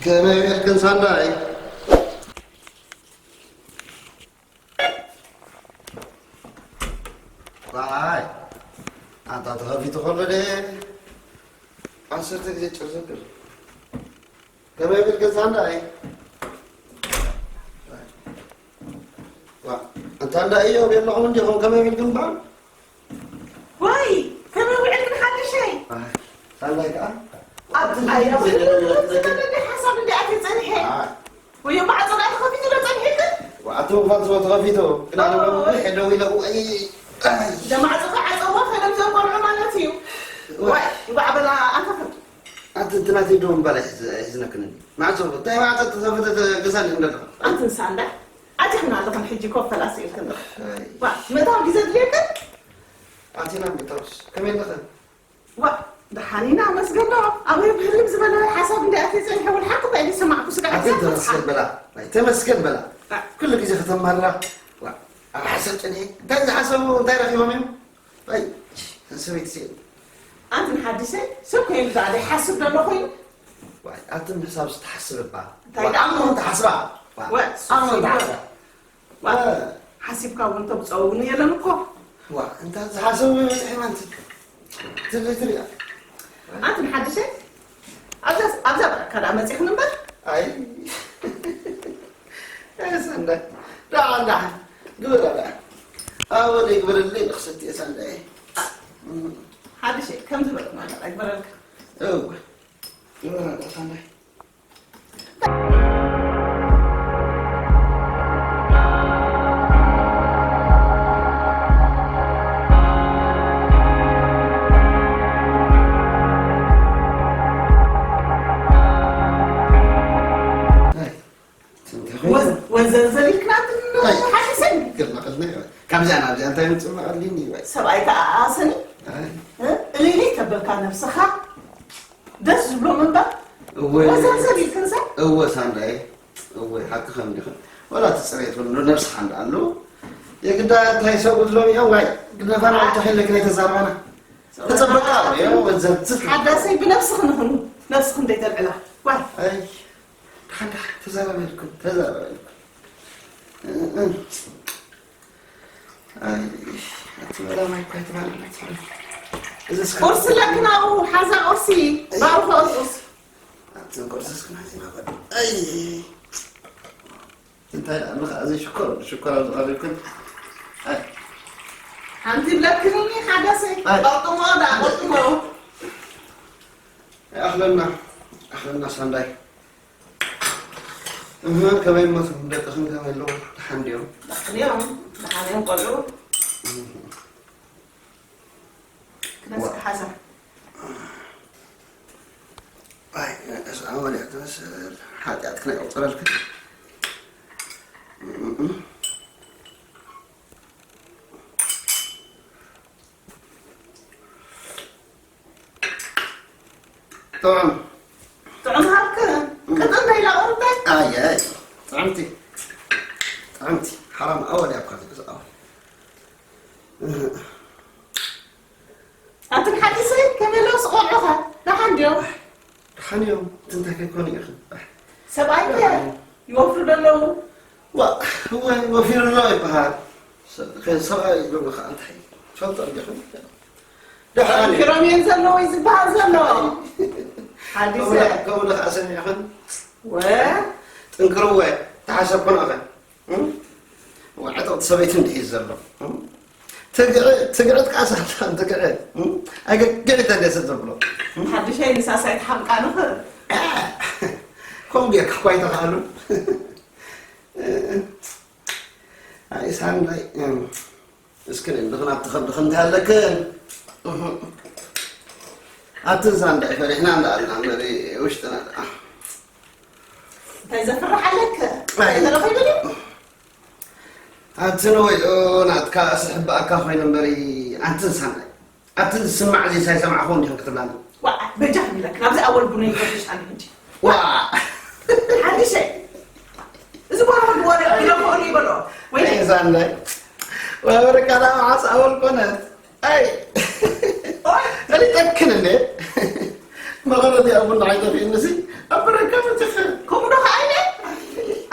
ከመይ ጌርክን ሳንዳይ? ዋይ፣ ኣንታ ተኸፊቱ ከሎ ደ ዓሰርተ ግዜ ጭር ዘብል። ከመይ ብል ገዛ እንዳ እየ? ዋ፣ ኣንታ እንዳ እየ ቤለኹም እንዲኹም ከመይ ብል ግንባር? ወይ፣ ከመይ ውዕልክን ሓድሸይ? ኣይ፣ ሳንዳይ ከኣ? ኣብ ኣይ፣ ኣብ ዝደለኒ ሓሳብ እንዲ ኣትየ ጸኒሐ። ኣይ። ወዮ ማዕጾ ደኣ ተኸፊቱ ዶ ጸኒሕክን? ዋ፣ ኣቲ ምዃን ስለ ተኸፊቱ፣ ግን ኣነ ኦይ። ነዊሕ ደው ኢለ፣ ወይ፣ ኣይ። እዛ ማዕጾ ከዓጸዋ ከይዶም ዘቆልዑ ማለት እዩ። ወይ። ወይ፣ እንቋዕ በላ ኣንታ ፈቱ። ኣቲ እንትና ትይዶ ምባል ኣይሕዝ-፣ ኣይሕዝነክን እንዲ። ማዕጾ፣ እንታይ ማዕጾ ተኸፈተ ገዛ እንዲ እንደለኹ? ኣቲ ንሳ እንዳ ኣቲኽና ኣለኽን ሕጂ ኮፍ ፈላሲ ኢልክን ዶ? ኣይ። ዋ፣ ምእታው ግዜ ድልየክን? ኣቲና ምእታውስ፣ ከመይ ኣለኽን? ዋ፣ ደሓን ኢና፣ ኣመስገን ዶ። ኣበይ ብህልም ዝበለ ሓሳብ እንዲ ኣትየ ጸኒሐ፣ ወላ ሓቂ እኳ ኣይሰማዕኩ፣ ስጋዕ ኣቲ ሓሳብ ተመስገን በላ፣ ናይ ተመስገን በላ። ኣ። ኩሉ ግዜ ከተማርራ፣ ዋ፣ ኣብ ሓሳብ ጸኒሐ። እንታይ ዝሓሰቡ፣ እንታይ ረኺቦም እዮም? ኣይ፣ ሰበይቲ ስኢን። ኣንቲ ንሓዲሰ ሰብ ኮይኑ ደኣ ዘይሓስብ ዘሎ ኮይኑ። ዋይ፣ ኣቲ ምሕሳብ ዝተሓስብ እባ። እንታይ ዋ፣ ደኣ? ኣሞ እንተሓስባ። ዋ፣ ወ-፣ ኣሞ እንተሓስባ። ዋ፣ እ። ሓሲብካ እውን ተብፀው እውን የለን እኮ። ዋ፣ እንታ ዝሓሰቡ ይበፅሕ ማንቲ። ትሪ፣ ትሪ። ኣንቲ ንሓዲሰ ኣብዛ፣ ኣብዛ በቃ ደኣ መፂኽን እምበር። ኣይ። ሰንዳይ፣ ደሓን፣ ደሓን። ግበራ፣ ደሓን። ኣወለይ፣ ግበረለይ፣ ንኽሰቲ እየ፣ ሰንዳይ። ሓድሽ፣ ከምዚ በል፣ ማለት ኣይግበረልካ። እወ፣ ግበራ፣ ደሓን፣ ሰንዳይ። ኣይ። ወዝ-፣ ወንዘልዘል ኢልክና ኣይ። ሓሲሰኒ። ግርማ ቀልዲ እዩ። ካብዚኣ ናብዚኣ እንታይ ምፅእ መቐሊኒ እዩ። ሰብኣይ ከዓ ኣሰኒ። ኣይ። እ? እልልይ ተበልካ ነብስኻ። ደስ ዝብሎ ምንባር። እወ። ወዘልዘል ኢልክንሰ? እወ ሳንዳይ። እወ፣ ሓቂ ከም እንዲኽን። ወላ እቲ ፅሬት እውን ነብስኻ እንዳኣሉ። የግዳ እንታይ ሰብኡት ሎሚ እዮም ዋይ። ግደፋና ኣይ። ተኺለክን ኣይተዛርባና። ተፀበቃ እዩ፣ ወዘልዘል። ሓዳሰይ ብነብስኽን ንኹኑ። ነብስኽን ዘይተልዕላ። ዋይ። ኣይ። ደሓን፣ ደሓን፣ ተዛረበልኩም፣ ተዛረበልኩም። እ፣ እ። ኣይ፣ ኣቲ በላ ማይ እኮ ኣይትበላን፣ ኣይትበላን። እዚ እስከ ቁርሲ ለክናው፣ ሓዛ ቁርሲ፣ ኣይ። ባርኾ ቁርሲ። ኣቲ ቁርሲ እስከ ናይዚ ናበል። ኣይ። እንታይ ኣሎ ኸዓ እዚ ሽኮር፣ ሽኮር ኣብዚ ቀሪብክን። ኣይ። ሓንቲ ብለክኒ፣ ሓዳሰይ። ኣይ። ቆርጥሞ፣ ደኣ ቆርጥሞ። ኣኽለና፣ ኣኽለና ሳንዳይ። እህ፣ ከመይ እሞ ደቅኽን ከመይ ኣለዉ? ደሓን ድዮም? ደሓን እዮም፣ ደሓን እዮም ቆልዑ። እህ። ክነስኪ ዋ። ሓዛ። ኣይ፣ እዛ ወዲያ ትመስል ሓጢኣት ክነይ ቁፅረልክን። እህ። ጥዑም። ጥዑም ሃብክ? ቅጥን እንታይ ኢላ ቁርብታይ? ኣየ፣ ጥዕምቲ። ጥዕምቲ። ሓራም ኣወል እያ እኳ ትግዛኦ። ኣቲ ንሓዲሰይ ከመይ ኣለውስ ቆልዑኸ? ደሓን ድዮም? ደሓን እዮም። እቲ እንታይ ከይኮኑ ኢኽን? ሰብኣይከ ይወፍሩ ዶ ኣለዉ? ዋ፣ እወ፣ ወፊሩ ኣሎ ይበሃል። ሰ-፣ ከ-፣ ሰብኣይ ይብሉ ኸዓ እንታይ? ከምቶም ዲኹም? ደሓን እዩ። ጠንኪሮም እዮም ዘለዉ እዩ ዝበሃል ዘሎ። ሓዲሰ። ከምኡ ለ-፣ ከምኡ ለ-፣ ከዓ ሰሚዕኽን? ወ? ጥንክርወ፣ ተሓሰብኩን ኣኸ። እም? ወ፣ ዕጥቕቲ ሰበይቲ እንዲህ እዩ ዘሎ። እም? ትግዒ-፣ ትግዒት ከዓ ሳላ ትግዒ። እም? ኣይገግዒ ተደሰ ዘብሎ። እም? ሓድሸይ ንሳሳይ ተሓምቃ ንኽር። ከምኡ ጌርካ እኳ ኣይተኽኣሉን። ኣይ ሳንዳይ፣ እም፣ እስኪ ንእንድኽን ኣብቲ ከብድኽን እንተሃለክን። ኣትን ሳንዳይ ፈሪሕና እንዳኣልና እምበሪ ውሽጥና ደኣ። እንታይ ዘፍርሕ ኣለክ? ኣይ። እንታይ ተረኺቡ ድዩ? ኣትን ወዮ ናትካ ስሕባእካ ኮይኑ እምበሪ ኣንትን ሳንዳይ። ኣትን ዝስማዕ እዚ ሳይሰማዕኹ እንዲኽን ክትብላኒ። ዋእ፣ በጃ ክብለክ፣ ናብዚ ኣወል ቡነይ ይፈትሽ ኣነ ሕጂ። ዋእ። ሓድሸይ። እዚ ጓል ወዲ ወረ ኢሎ ክእሉ ይበሎ። ወይ ኣይ፣ ሳንዳይ። ወረ ካላ መዓስ ኣወል ኮነት። ኣይ። ኦይ። ፈሊጠክን እንዴ? መቐረት እያ ቡና ኣይጠፊእንሲ። ኣብ በረካ መቲኸ። ከምኡ ዶ ከዓይነ?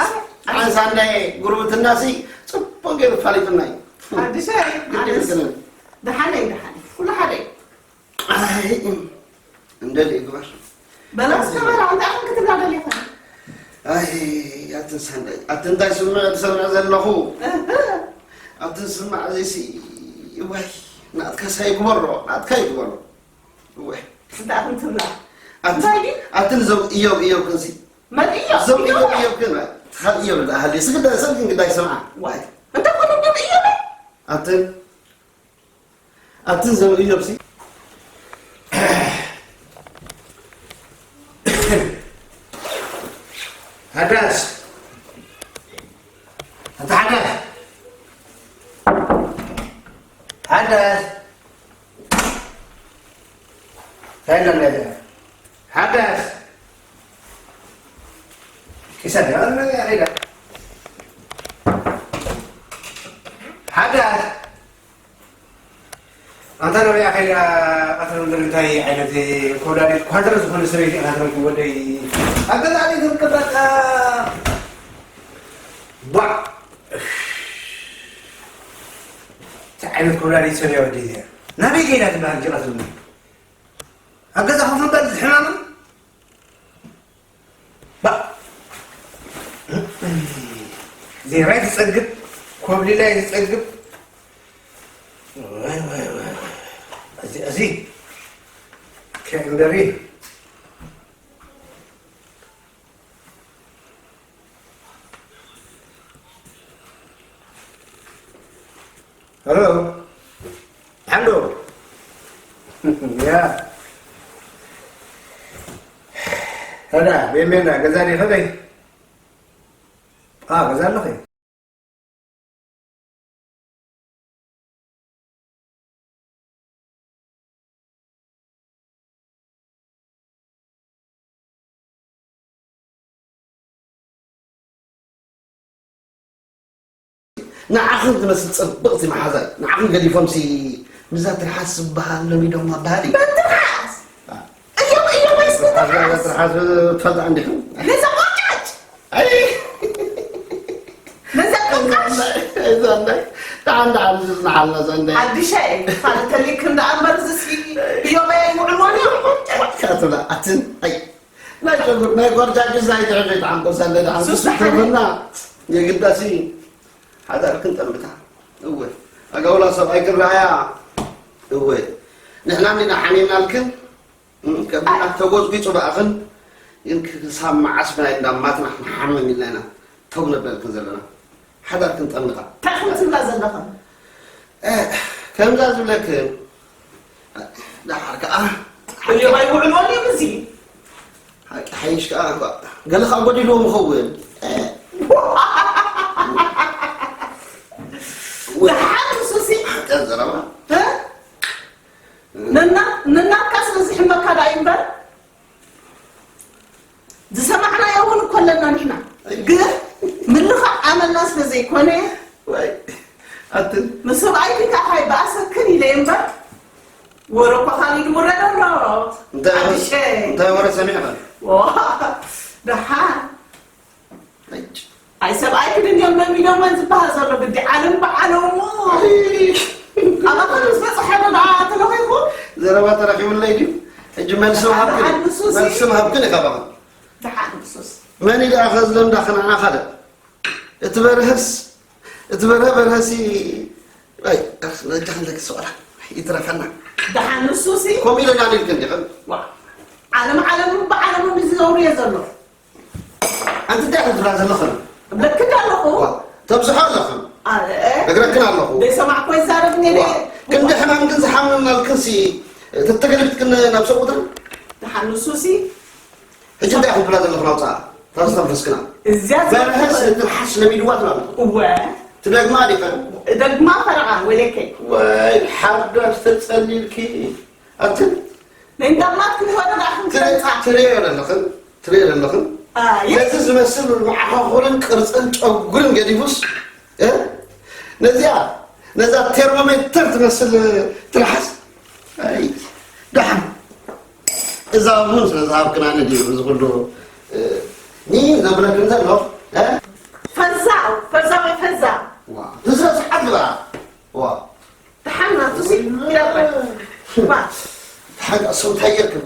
ኣረ፣ ኣይ፣ ሳንዳይ፣ ጉርብትናሲ ጽቡቕ ገይሩ ፋሊጡና እዩ። ሓድሸይ፣ ግድ ኣነስ ይብልክን። ደሓነይ፣ ደሓነይ። ኩሉ ሓደ እዩ። ኣይ፣ እንደልዩ ግበር። በላ እስከ በላ፣ እንታይ ኢኹም ክትብላ ደሊኹም? ኣይ፣ ኣትን ሳንዳይ፣ ኣቲ እንታይ ስምዕ ዝሰምዕ ዘለኹ? እህ። ኣትን ስማዕ እዚሲ፣ እዋይ፣ ናትካስ ኣይግበሮ፣ ናትካ ኣይግበሮ። እዋይ። እንታይ ኢኹም ትብላ? ኣቲ-፣ እንታይ ድዩ? ኣትን ዞም እዮብ፣ እዮብ ክንሲ። መን እዮብ? ዞም እዮብ፣ እዮብ? እዮብ ክን፣ ትኻል እዮብ ዝደኣ ሃልዩ፣ ስግዳ፣ ሰብ ግን ግዳይ ስምዓ። ዋይ። እንታይ ኮነ ደም እዮብ? ኣትን ኣትን ዘርእዮምሲ። ሓዳስ። ኣታ ሓዳስ። ሓዳስ። እንታይ ኢሎም ነይሮም? ሓዳስ። ኪሳ ደኣ ኸይዳ። ሓዳስ። ኣንታ ናበይ ከይዳ ቀትሪ ምድሪ እንታይ ዓይነት ኮብላሊት ኳድረ ዝኾነ ሰበይቲ ኢኻ ትረኪብ ወደይ? ኣብ ገዛ ኣደይ ትርከብ በቃ። ቧዕ። እንታይ ዓይነት ኮብላሊት ሰብ እያ ወደይ እዚኣ? ናበይ ከይዳ ትበሃል እጂ ቀትሪ ምድሪ? ኣብ ገዛ ኮፍ ምባል ዝሕማምን? ባ-፣ ዜራይ ትጸግብ፣ ኮብሊላይ ትጸግብ። ወይ፣ ወይ፣ ወይ፣ ወይ። እዚ፣ እዚ ከእምበሪ። ሄሎ፣ ሓንዶ። ያ። ሄዳ፣ ቤሜና፣ ገዛ ዲኺ? ኣ፣ ገዛ ኣለኺ? ንዓኽን ትመስል ጽብቕቲ መሓዛይ፣ ንዓኽን ገዲፎምሲ ምስዛ ትርሓስ ዝበሃል ለሚዶማ በሃሊ። መን ትርሓስ? አ። እዮም፣ እዮም ወይስ ንትርሓስ? ትርሓስ ትፈልጣ እንዲኹም? ነዛ ቆርጫጭ! ኣይ! ነዛ ቆርጫጭ! እዛ እንታይ? ደሓን፣ ደሓን ዝጽናሓልና እዛ እንታይ? ሓድሻ እየ። ካልእ ተሊክን ደኣ እምበር ዝሲ እዮም ኣይውዕልዎን እዮም። ካትብላ፣ ኣትን፣ ኣይ! ናይ ጨጉር፣ ናይ ቆርጫጭ ናይ ትሕቲ ተዓንቆ ሳለ ደሓን ሱስ ደሓን። ትብልና። የግዳሲ ሓዳር ክንጠምታ። እወ። ኣጋውላ ሰብኣይ ክረኣያ። እወ። ንሕና እንዲና ሓሚምናልክን? እም፣ ከብድና ተጎዝጒጹ ብኣኽን፣ ግን ክሳብ መዓስ ብናይ እንዳ ማትና ክንሓምም ኢልና ኢና ተው ነብለልክን ዘለና። ሓዳር ክንጠምታ። እንታይ ኢኹም ትብላ ዘለኹም? እ፣ ከምዛ ዝብለክን፣ ደሓር ከኣ እዮም ኣይውዕልዎን እዮም እዚ። ሓቂ ሓይሽ ከኣ እኳ ገለ ከኣ ጎዲልዎም ይኸውን። እ። ደሓር ንሱሲ። ሓጢኣት ዘረባ። እ? ነና-፣ ነናትካ ስለ ዝሕመካ ደኣ እዩ እምበር፣ ዝሰማዕናዮ እውን እኮ ኣለና ንሕና። ግን ምልኻዕ ኣመልና ስለ ዘይኮነ፣ ወይ፣ ኣትን። ምስ ሰብኣይኪ ከኣ ካይበኣሰክን ኢለ እየ እምበር፣ ወረ እኮ ካልእ ይድምረ ኣሎ። እንታይ ወረ-፣ ሓድሸ። እንታይ ወረ ሰሚዕኻ? ዋ፣ ደሓን። ኣይ፣ ኣይ፣ ሰብኣይ ክድንገም ለሚዶመን ዝበሃል ዘሎ ግዲ ዓለም በዓሎም። ኣይ። ኣባኻ ምስ ዘረባ ተረኺቡለይ ድዩ? ሕጂ መልሲ ምሃብክን እዩ። ደሓን ንሱሲ። መልሲ ምሃብክን እዩ ካባኽን። ደሓን ንሱስ። መን እዩ ደኣ ከዝለምዳ ክንዓና ካልእ? እቲ በርሀስ፣ እቲ በርሀ በርሀሲ፣ ኣይ፣ ኣኽ፣ ነጃ ክንደቂ ሰቆራ ይትረፈና። ደሓን ንሱሲ። ከምኡ ኢለና ሊልክን ዲኽን? ዋ፣ ዓለም ዓለም ብዓለሙ ብዝዘውር እየ ዘሎ። ኣንቲ እንታይ ክትብላ ዘለኽን? እብለክን ኣለኹ። ዋ፣ ተብዝሖ ኣለኽን። ኣረ፣ ነግረክን ኣለኹ። ዘይሰማዕኩ ይዛረብ ነይረ። ዋ፣ ክንዲ ሕማም ግን ዝሓምምናልክንሲ ተተገሊብትክን ናብ ሰብኡትን? ደሓን ንሱሲ። ሕጂ እንታይ ክትብላ ዘለኽን ኣውፅኣ። ታስተንፈስክና። እዚኣ በርሀስ ትልሓስ ለሚድዋ ትብላ ኣለኹ። እወ። ትደግማ ዲኽን? ደግማ ፈረቓ ወይለከይ። ወይ ሓዳሽ ተጸሊልኪ። ኣትን ናይ እንዳማት ክንወደ ደኣ ትሪ-፣ ክንጸንጻ። ትሪኦ ዘለኽን፣ ትሪኦ ዘለኽን። ኣየ። ነዚ ዝመስል መዓኻኹርን ቅርጽን ጨጉርን ገዲፉስ፣ እ? ነዚኣ፣ ነዛ ቴርሞሜተር ትመስል ትልሓስ። ኣይ፣ ደሓን። እዛ እውን ስለ ዝሃብክናኒ ድዩ እዚ ኩሉ፣ እ፣ ኒ ዘብለክን ዘሎ፣ እ? ፈዛው፣ ፈዛው፣ ፈዛው። ዋ፣ ትስረ ሰዓት ግበራ። ዋ። ደሓን ናቱሲ ይደርበ። ዋ። ደሓን ኣሰው እንታይ ጌርክን?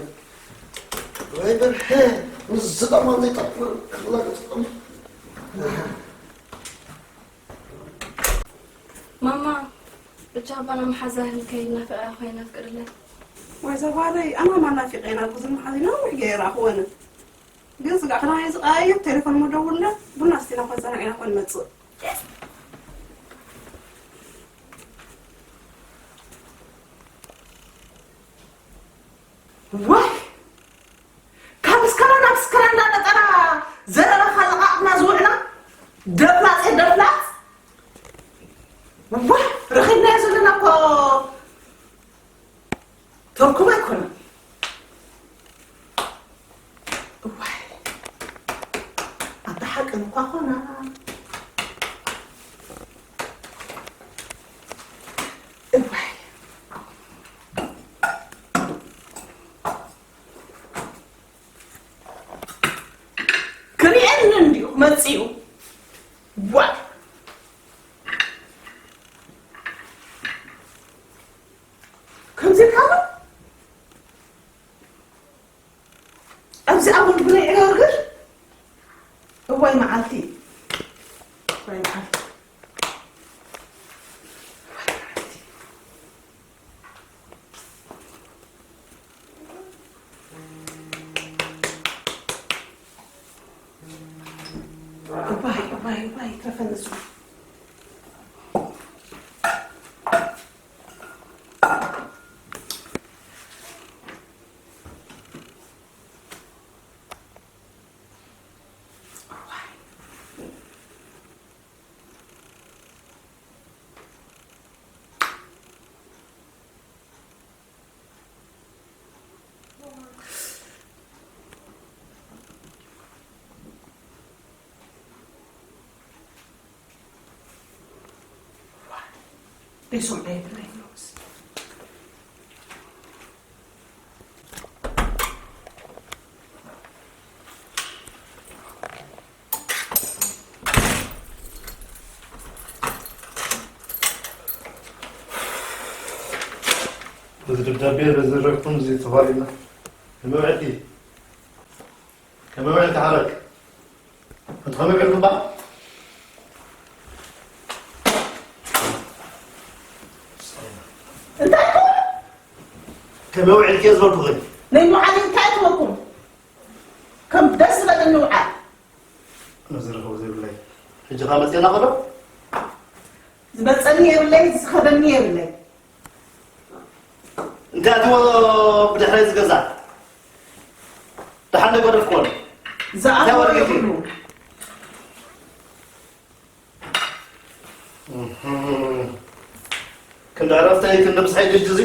ወይ በርሀ፣ ምስ ዝጠቕሞም ዘይጠቕሞም ክላገጽ ጠቕሞም። ማማ፣ ብቻ ኣባና መሓዛ ህልከይ ናፍቐያ ኮይና ፍቅርለ። ወይ ዘጓለይ፣ ኣና ማና ፊቀና ብዙ መሓዚና ወይ ገይራ ክወነ። ግን ስጋዕ ክና ዝቃየብ ቴሌፎን መደውልና ቡና ስቲና ኮዘና ኢና ኮን መጽእ። ዋይ! ካብ እስከራ ናብ እስከራ እንዳነጠራ ዘረባ ካለቃቅና ዝውዕላ ደፍላጽ ደፍላጽ። ዋይ! ረኺብናዮ ዘለና እኮ ተርኩም ኣይኮነን። እዋይ፣ ኣታ ሓቅን እኳ ኾና። እዋይ። ክሪኤኒ እንዲዩ መጺኡ። ዋ። ከምዚ ኢልካ ዶ? ኣብዚ ኣጎልጉለይ ዕገርግር። እዋይ መዓልቲ። እዋይ መዓልቲ። እዋይ መዓልቲ። እዋይ፣ እዋይ፣ እዋይ፣ ይትረፈኒ እሱ። ደይሰምዖ የብለይን ሎምስ። በዚ ደብዳቤ በዚ ረግቶም እዚ ተፋሊጥና። ከመይ ውዕልኪ? ከመይ ውዕልኪ ሓረግ? ኣንቲ ከመይ ውዕልኪ እባ? እንታይ ትብሉ? ከመይ ውዕልኪ እየ ዝበልኩኺ። ናይ ምውዓል እንታይ ትበልኩም? ከም ደስ ዝበለኒ ውዓል። መዘረኸቡ ዘይብለይ። ሕጂ ኸኣ መጺእና ኸዶ? ዝመጸኒ የብለይ፣ ዝኸደኒ የብለይ። እንታይ ኣትዎ ብድሕረይ ዝገዛ? ደሓን ዶ ገደፍክዎ? ዝኣትዎ እንታይ ወሪድኪ? የብሉ። እህ። ክንዲ ዕረፍተይ፣ ክንዲ ብዝሐይ ድጅ እዚ?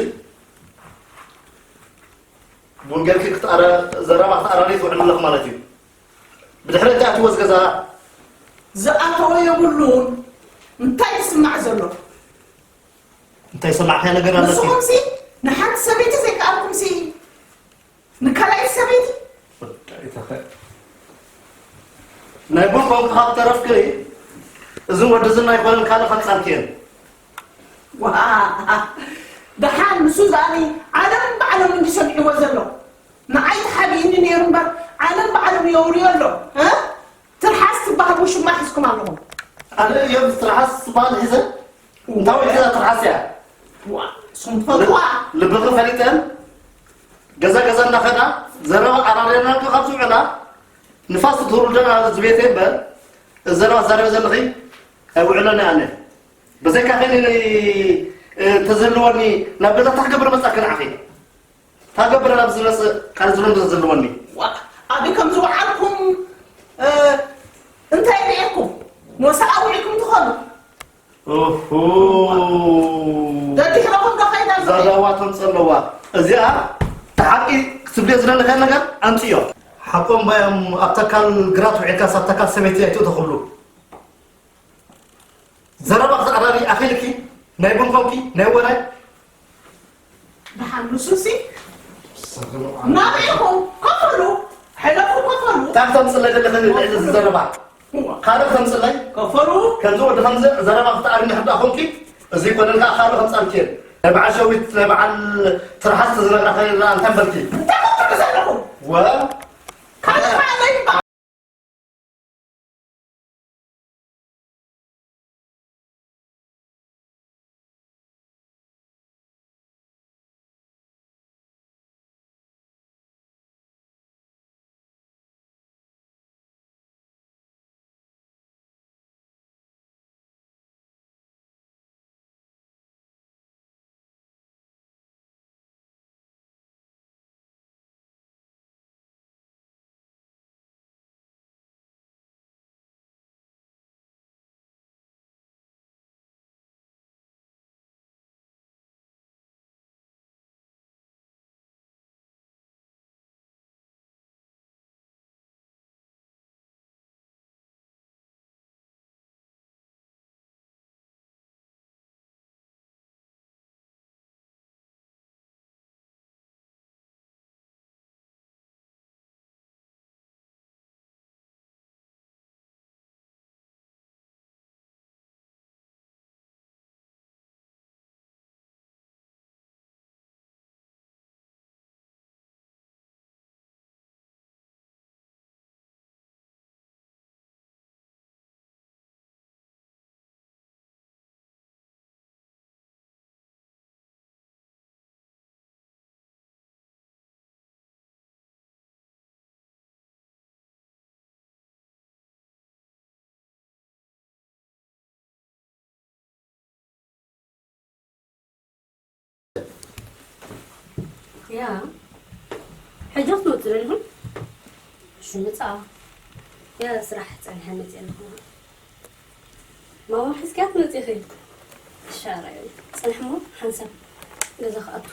ቡን ጌርኪ ክትኣረ-፣ ዘረባ ክትኣራርዪ ትውዕሊ ኣለኺ ማለት እዩ። ብድሕረይ እንታይ ኣትዎ ዝገዛ? ዝኣተወ የብሉን። እንታይ ይስማዕ ዘሎ? እንታይ ዝሰማዕካዮ ነገር ኣለኪ? ንስኹምሲ ንሓንቲ ሰበይቲ ዘይከኣልኩምሲ ንካልኣይቲ ሰበይቲ? ወዳኢተኸ። ናይ ቡን ኮንካ ካብ ተረፍኪ፣ እዝን ወዲ ዝን ኣይኮነን ካልእ ከምጻልኪ እየን። ዋ፣ ደሓን ንሱ ዝኣኒ ዓለም ባዕላ ይዎ ዘሎ ንዓይ ተሓቢእኒ ነይሩ እምበር ዓለም ባዕሉ የውርዮ ኣሎ። እ? ትርሓስ ትበሃል ውሽማ ሒዝኩም ኣለኹም። ኣነ እዮም ትርሓስ ትበሃል ሒዘ? እንታይ ወይ ገዛ ትርሓስ እያ? ዋ፣ እሱም ትፈልጥዋ። ልብኺ ፈሊጠን ገዛ ገዛ እናኸዳ ዘረባ ኣራርያና ካብ ዝውዕላ ንፋስ ትውርደና ዝቤተ እምበር፣ እዚ ዘረባ ትዛረቢ ዘለኺ ኣይውዕለኒ ኣነ። ብዘይካ ኸኒ፣ እ፣ ተዝህልወኒ ናብ ገዛ እንታይ ክገብር መጻእኪ ንዓኺ? እንታይ ክገብር ናብ ዝመጽእ ካልእ ዝብሎ እንዶ ተዝህልወኒ? ዋ፣ ኣበይ ከም ዝወዓልኩም፣ እ፣ እንታይ ርኤኩም? ንወሰን ኣውዒልኩም ትኾኑ? ኦሆ። ደድሕረኹም ዶ ኸይዳ እዛ ኣለኹ? ዳዋ ተምጽእ ኣለዋ። እዚኣ እቲ ሓቂ ክትብልዮ ዝደለኻ ነገር ኣምጽዮ። ሓቆም ባዮም ኣብ ተካል ግራት ውዒልካስ ኣብ ተካል ሰበይቲ ኣይትእቶ ክብሉ። ዘረባ ክትኣራሪ ኣኺልኪ ናይ ቡን ኮንኪ ናይ ወላይ። ደሓን ንሱሲ ናበይ ኢኹም? ከፈሉ። ሕለፉ ከፈሉ። እንታይ ክተምጽለይ ዘለኺ ልዕሊ እዚ ዘረባ? እዋ። ካልእ ክተምጽለይ? ከፈሉ። ከምዚ ወዲ ከምዚ ዘረባ ክትኣሪ እንድሕር ደኣ ኮንኪ፣ እዚ ይኮነን ከኣ ካልእ ከምጻልኪ እየ። ናይ በዓል ሸዊት፣ ናይ በዓል ትርሓስ ተዝነግራ ከይላ እንታይ በልኪ? እንታይ ክትብሉ ዘለኹም? ወ? ካልእ ከኣ ለይባ። ያ፣ ሕጂ ክትመጽእ ዶ ኢኹም? እሺ፣ ምጻ። ያ፣ ስራሕ ጸኒሐ መጽእ ኣለኹ። ማማ፣ ሕዝኪያ ትመጽእ ኢኺ? እሺ፣ ኣራዩ። ጽንሕ እሞ፣ ሓንሳብ ገዛ ክኣቱ።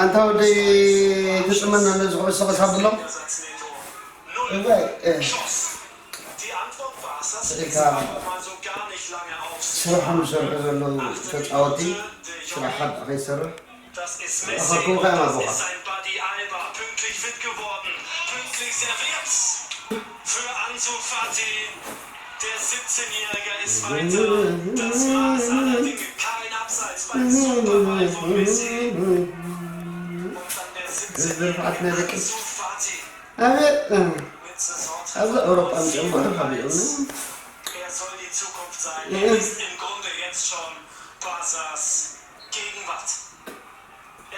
ኣንታ ወደይ ትጥመና ነዚ ኩዕሶ ክሳብ ብሎም እዋይ፣ እ፣ ስኢልካ ስርሖም ዝሰርሑ ዘለዉ ተጻወቲ ስራሕካ ደኣ ከይሰርሕ ኣኸኩም ከኣ ኣቦኻ። ዝርፍዓት ናይ ደቂ ኣቤት፣ እ፣ ኣብዚ ኣውሮጳ ምጽኦም ማለት ሓቢኦም።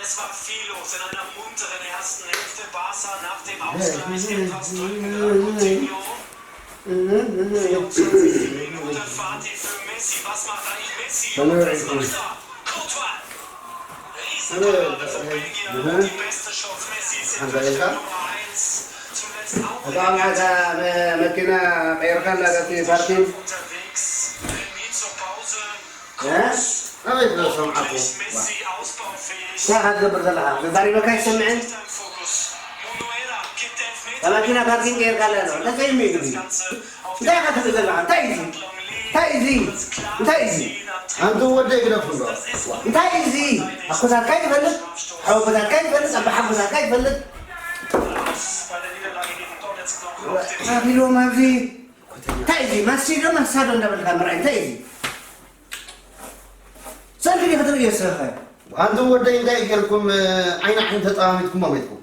Es war viel los in einer munteren ersten Hälfte. Barca nach dem Ausgleich etwas drückender. Coutinho. Vierundzwanzig Minute Fati für Messi. Was macht eigentlich Messi? Und was macht er? Courtois. Riesentorwart von Belgien. Und die beste Chance Messis in Richtung Nummer eins. Zuletzt auch in der መኪና ቀይርካ እንዳገቲ ፓርኪን unterwegs. Remis zur Pause. እ? ኣበይ ትሰምዓኩም? እንታይ ክትገብር ዘለኻ? ተዛሪበካ ኣይሰምዕን? መኪና ፓርኪንግ ጌርካ ኣለኻ። እንታይ እዩ ግዲ? እንታይ ኢኻ ትብል ዘለኻ? እንታይ እዩ እዚ? እንታይ እዩ እዚ? እንታይ እዩ እዚ? ኣንቱ ወደይ ግደፉ እንዶ። እንታይ እዩ እዚ? ኣኮታትካ ይፈልጥ፣ ሓወቦታትካ ይፈልጥ፣ ኣባሓጎታትካ ይፈልጥ። ኣኺልዎም ኣብዚ። እንታይ እዩ እዚ? ማስቲዶ ማሳዶ እንዳበልካ ምርኣይ እንታይ እዩ እዚ? ሰልፊ ዲኻ ትርእዮ ስኻ? ኣንቱ ወደይ እንታይ ጌርኩም ዓይኒ ዓይኒ ተጠማሚትኩም ሞይትኩም?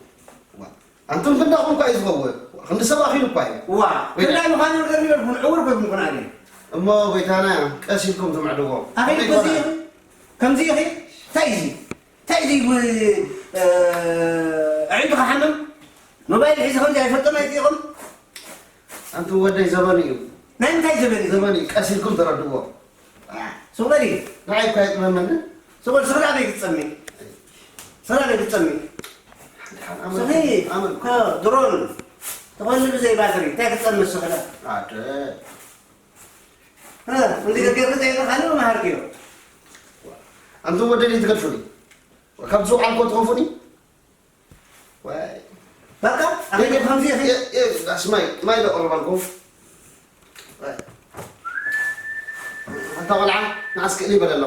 ኣንቱም ክንዳኹም እኳ እዩ ዝኸውን። ክንዲ ሰብ ኣኺሉ እኳ እዩ። ዋ፣ ወይ ክንዳይ ምዃኑ ነገር ይበልኩም፣ ዕውር ኮይንኩም ኩን ኣለ። እሞ ጎይታና ቀስ ኢልኩም ትምዕድዎ። ኣኺሉ ከመይ ከምዚ ይኾነ? ኢኺ? ከምዚ ኢኺ? እንታይ እዩ እዚ? እንታይ እዩ እዚ? እ፣ ኣዒንትኻ ሓምም? ሞባይል ሒዝኻ ከምዚ ኣይፈልጦም ኣይትኢኹም? ኣንቱም ወደይ ዘበኑ እዩ። ናይ ምንታይ ዘበን እዩ? ዘበኑ እዩ። ቀስ ኢልኩም ተረድዎ። ሱቕ በል እዩ። ንዓይ እኳ የጥመመኒ። ሱቕ በል፣ ስኽላ ኣበይ ክትጸሚ? ስኽላ ኣበይ ክትጸሚ? ሓንቲ ሓን ኣመል-፣ ስኺ፣ ኣመል-፣ ኮ-፣ ድሮን፣ ተኾኒ ብዘይ ባትሪ፣ እንታይ ክትጸሚ ስኽላ? ኣደ። እ፣ እንዲ ገገር ዘይብሉ ካልእ መሃርክዮ። ኣንቱም ወደይ ትገድፉኒ። ካብ ዝውዓልኮ ትኸፉኒ። ዋይ። በቃ፣ ኣኺሉ ከምዚ ኢኺ? የ-፣ የ-፣ ዳስ ማይ፣ ማይ ዶ ቀርባልኩም? ዋይ። ኣታ ቆልዓ፣ ንዓስ ክእሊ በለሎ።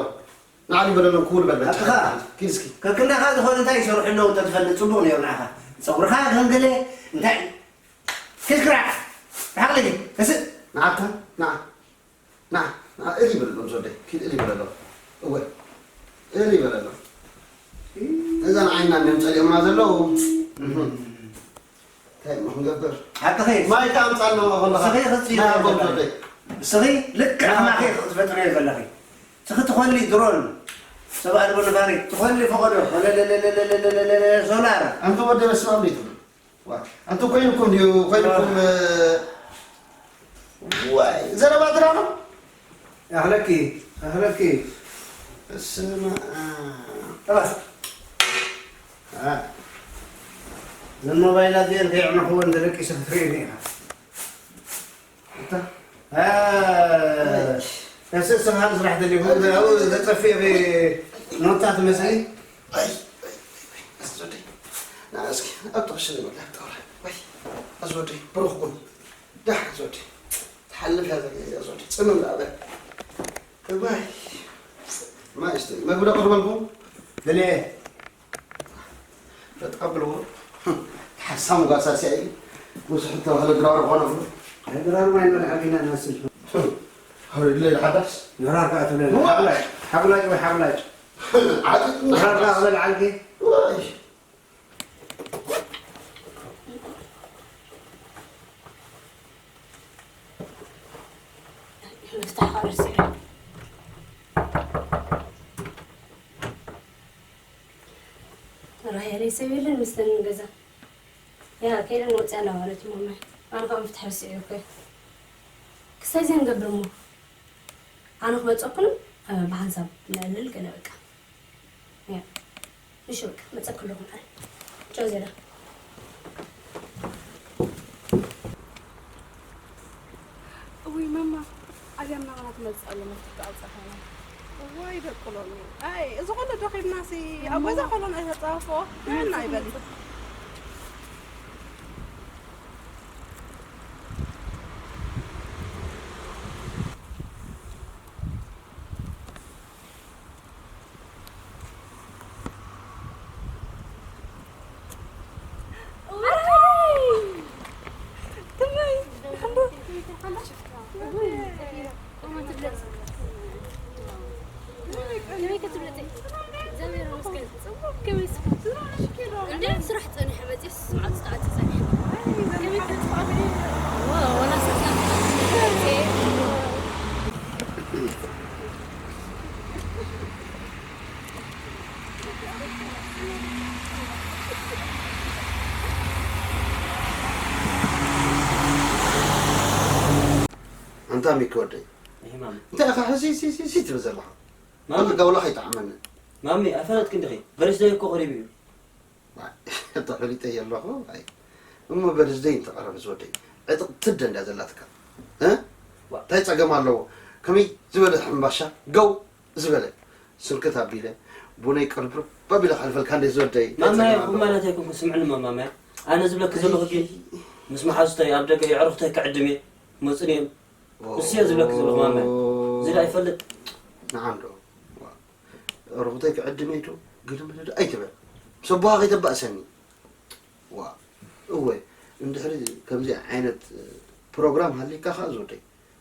ንዓሊ በለሎ፣ ክውል በል በል። ኣትኻ። ኪድ እስኪ። ከክንዳኻ ዝኾነ እንታይ ይሰርሑ ኣለዉ እንተትፈልጥ ጽቡቕ ነይሩ ንዓኻ። ጸጉርኻ ከም ገለ እንታይ? ኪድ ክራዕ። ብሓቕሊ፣ እስእ። ንዓካ፣ ንዓ። ና፣ ና፣ እል ይበለሎም፣ ዝወደይ፣ ኪድ እል ይበለሎም። እወ፣ እል ይበለሎም። እዛ ንዓይና እንድዮም ጸሊኦምና ዘለዉ። እንታይ እሞ ክንገብር? ሓቅኺ። ማይ ከኣ ኣምጻልና ከለኻ። እስኺ ክትጽሊ ናይ ኣቦም ዘለኺ። ዝወደይ። እስኺ ልክዕ ና። ከማኺ ክትፈጥሪ ዘለኺ። እስኺ ትኾሊ ድሮን፣ ሰብ ኣልቦ ነፋሪት፣ ትኾሊ ፈቐዶ፣ ወለለለለለለለለ ሶላር። ኣንተ ወደ በስመ ኣብ ትብሉ። ዋ፣ ኣንቱ ኮይንኩም ድዩ? ኮይንኩም፣ እ፣ ዋይ፣ ዘረባ ድራማ? ኣኽለኪ፣ ኣኽለኪ። በስመ ኣብ። ተባስ። አ። እዘን ሞባይላት እዚአን ከየዕነኽወን ተደቂሰ ክትርእየኒ ኢኻ። እታ፣ እ፣ ነስእ ስብሃት ስራሕ ተሊኹ፣ ኣብኡ ዘጠፍእ ኖታ ትመስሊ። ኣይ፣ ኣይ፣ ኣይ፣ ኣዝወደይ። ና እስኪ፣ ኣብ ተኽሽን ይበላ፣ ተውራ። ወይ፣ ኣዝወደይ፣ ብሩኽ ኩን። ዳሕ፣ ኣዝወደይ። ትሓልፍ እያ ዘላ፣ ኣዝወደይ። ጽምም ዳኣ በል። እዋይ። ማይ እስቲ፣ መግቢ ዶ ቀርበልኩም? ገለ። በጣም ብሎ ሓሳም ጓሳ ሲያይ ብዙሕ ተባህለ ድራር ኾነ ብሎ። ድራር ማይ ነው ለዓቢና ናስል። ሀው ለለ ሓዳስ። ድራር ከኣ ትብለና። ዋ! ሓብላጭ፣ ሓብላጭ ወይ ሓብላጭ። ዓጥጥና ድራር ከኣ ሓዳስ። ክበልዓልኪ። ዋይ። ምፍታሕ ካብ ርሲዐ። ራሄለይ ሰብ የለን መሰለኒ ገዛ። ያ፣ ከይደን ወፅያ ኣለዋ ማለት እዩ፣ ማማይ። ኣነ ከዓ ምፍታሕ ረሲዐ እኮ። ክሳይ እዚኣ ንገብር እሞ። ኣነ ክመፀኩን፣ እ፣ ብሓንሳብ ነዕልል ገለ በቃ። ያ። እሺ በቃ፣ መፀኩ ኣለኹ ንዓይ። ቻው ዜዳ። እውይ ማማ፣ ኣብያ እናበላ ትመጽእ ኣሎ፣ መፍትሒ ኣውጻእካና። እዋይ ደቂ ሎሚ። ኣይ፣ እዚ ኹሉ ደኺምናሲ፣ ኣብ ገዛ ከሎን ኣይተጻወፎ። ንዕና ኣይበሊ። እንደ ስራሕ ጸኒሐ መጽየስ መዓልቲ ተዓጽ ጸኒሐ። ወላ ኣንታ ሚኪ ወደይ፣ እህ ማሚ። እንታይ ኢኻ ህዚ፣ ህዚ፣ ህዚ፣ ህዚ ትብል ዘለኻ? ማሚ። ኣነ ጋውላ ከይጠዓመኒ። ማሚ፣ ኣይፈለጥክን ዲኺ? በርዝደይ እኮ ቀሪቡ እዩ። ኣታ ፈሊጠ ኣለኹ። ኣይ፣ እሞ በርዝደይ እንተቐረበ ዝወደይ፣ ዕጥቕ ትደ እንዳ ዘላትካ። እ? ዋ። እንታይ ጸገም ኣለዎ? ከመይ ዝበለ ሕምባሻ፣ ገው ዝበለ። ስንክት ኣቢለ፣ ቡነይ ቅርብርብ ኣቢለ ከሕልፈልካ እንደ ዝወደይ። እንታይ ማማየ፣ ጸገም ኣለዎ? ኩማናት ኣይኮንኩን፣ ስምዕኒ ማማየ። ኣነ ዝብለኪ ዘለኹ ግን፣ ምስ መሓዙተይ ኣብ ደገ የዕሩኽተይ ክዕድም እየ፣ መጽን እዮም። ንሱ እየ ዝብለኪ ዘለኹ ማማየ። እዚ ዶ ኣይፈልጥ? ንዓም ዶ? ዋ፣ ርኹተይ ክዕድመይቱ ግድምድድ ኣይትበል። ምስ ኣቦኻ ከይተባእሰኒ። ዋ፣ እወ፣ እንድሕሪ ከምዚ ዓይነት ፕሮግራም ሃልይካ ኸዓ ዝወደይ፣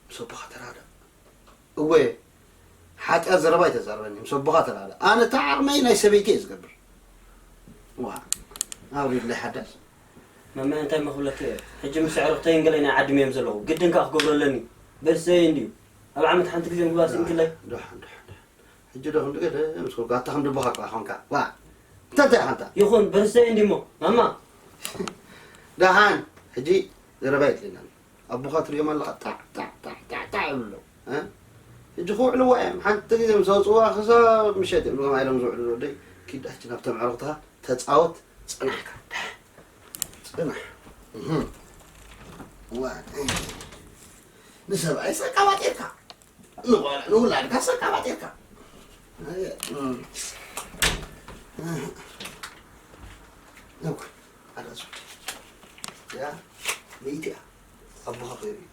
ምስ ኣቦኻ ተራዳእ። እወ፣ ሓጢኣት ዘረባ ኣይተዛርበኒ፣ ምስ ኣቦኻ ተራዳእ። ኣነ እታ ዓቕመይ ናይ ሰበይቲ እየ ዝገብር። ዋ፣ ኣውሪድለይ ሓዳስ። መመ እንታይ መኽብለኪ እየ? ሕጂ ምስ ኣዕሩኽተይን ገለይ ናይ ዓድም እዮም ዘለዉ። ግድን ከኣ ክገብሮ ኣለኒ። በርሰይ እንድዩ። ኣብ ዓመት ሓንቲ ግዜ ምግባር ስኢንክለይ። ደሓን፣ ደሓን፣ ደሓን። ሕጂ ዶ ክንዲ ገለ ምስ ኮንካ፣ ኣታ ከም ድቦኻ እኳ ኾንካ። ዋ፣ እንታይ እንታይ ኢኻ ኣንታ? ይኹን፣ በርሰይ እንድሞ። ማማ። ደሓን፣ ሕጂ ዘረባ የድልየናን። ኣቦኻ ትርእዮም ኣለኻ፣ ጣዕ፣ ጣዕ፣ ጣዕ፣ ጣዕ፣ ጣዕ ይብሉ ኣለዉ። እ? ሕጂ ክውዕልዋ እዮም። ሓንቲ ግዜ ምስ ኣውጽእዋ ክሳብ ምሸት እዮም፣ ከምኣ ኢሎም ዝውዕሉ ወደይ። ኪድ፣ ሕጂ ናብቶም ኣዕሩኽትኻ ተጻወት፣ ጽናሕካ። ጽናሕ። እህ። ዋ፣ ንሰብኣይ ሰቃባጢርካ። ንቆልዓ ንውላድካ ሰቃባጢርካ። ኣየ፣ እም። እህ። እኮ፣ ኣዳ ሱድ። ያ፣ ሚእቲ እያ። ኣቦኻ ኸይሩ እዩ።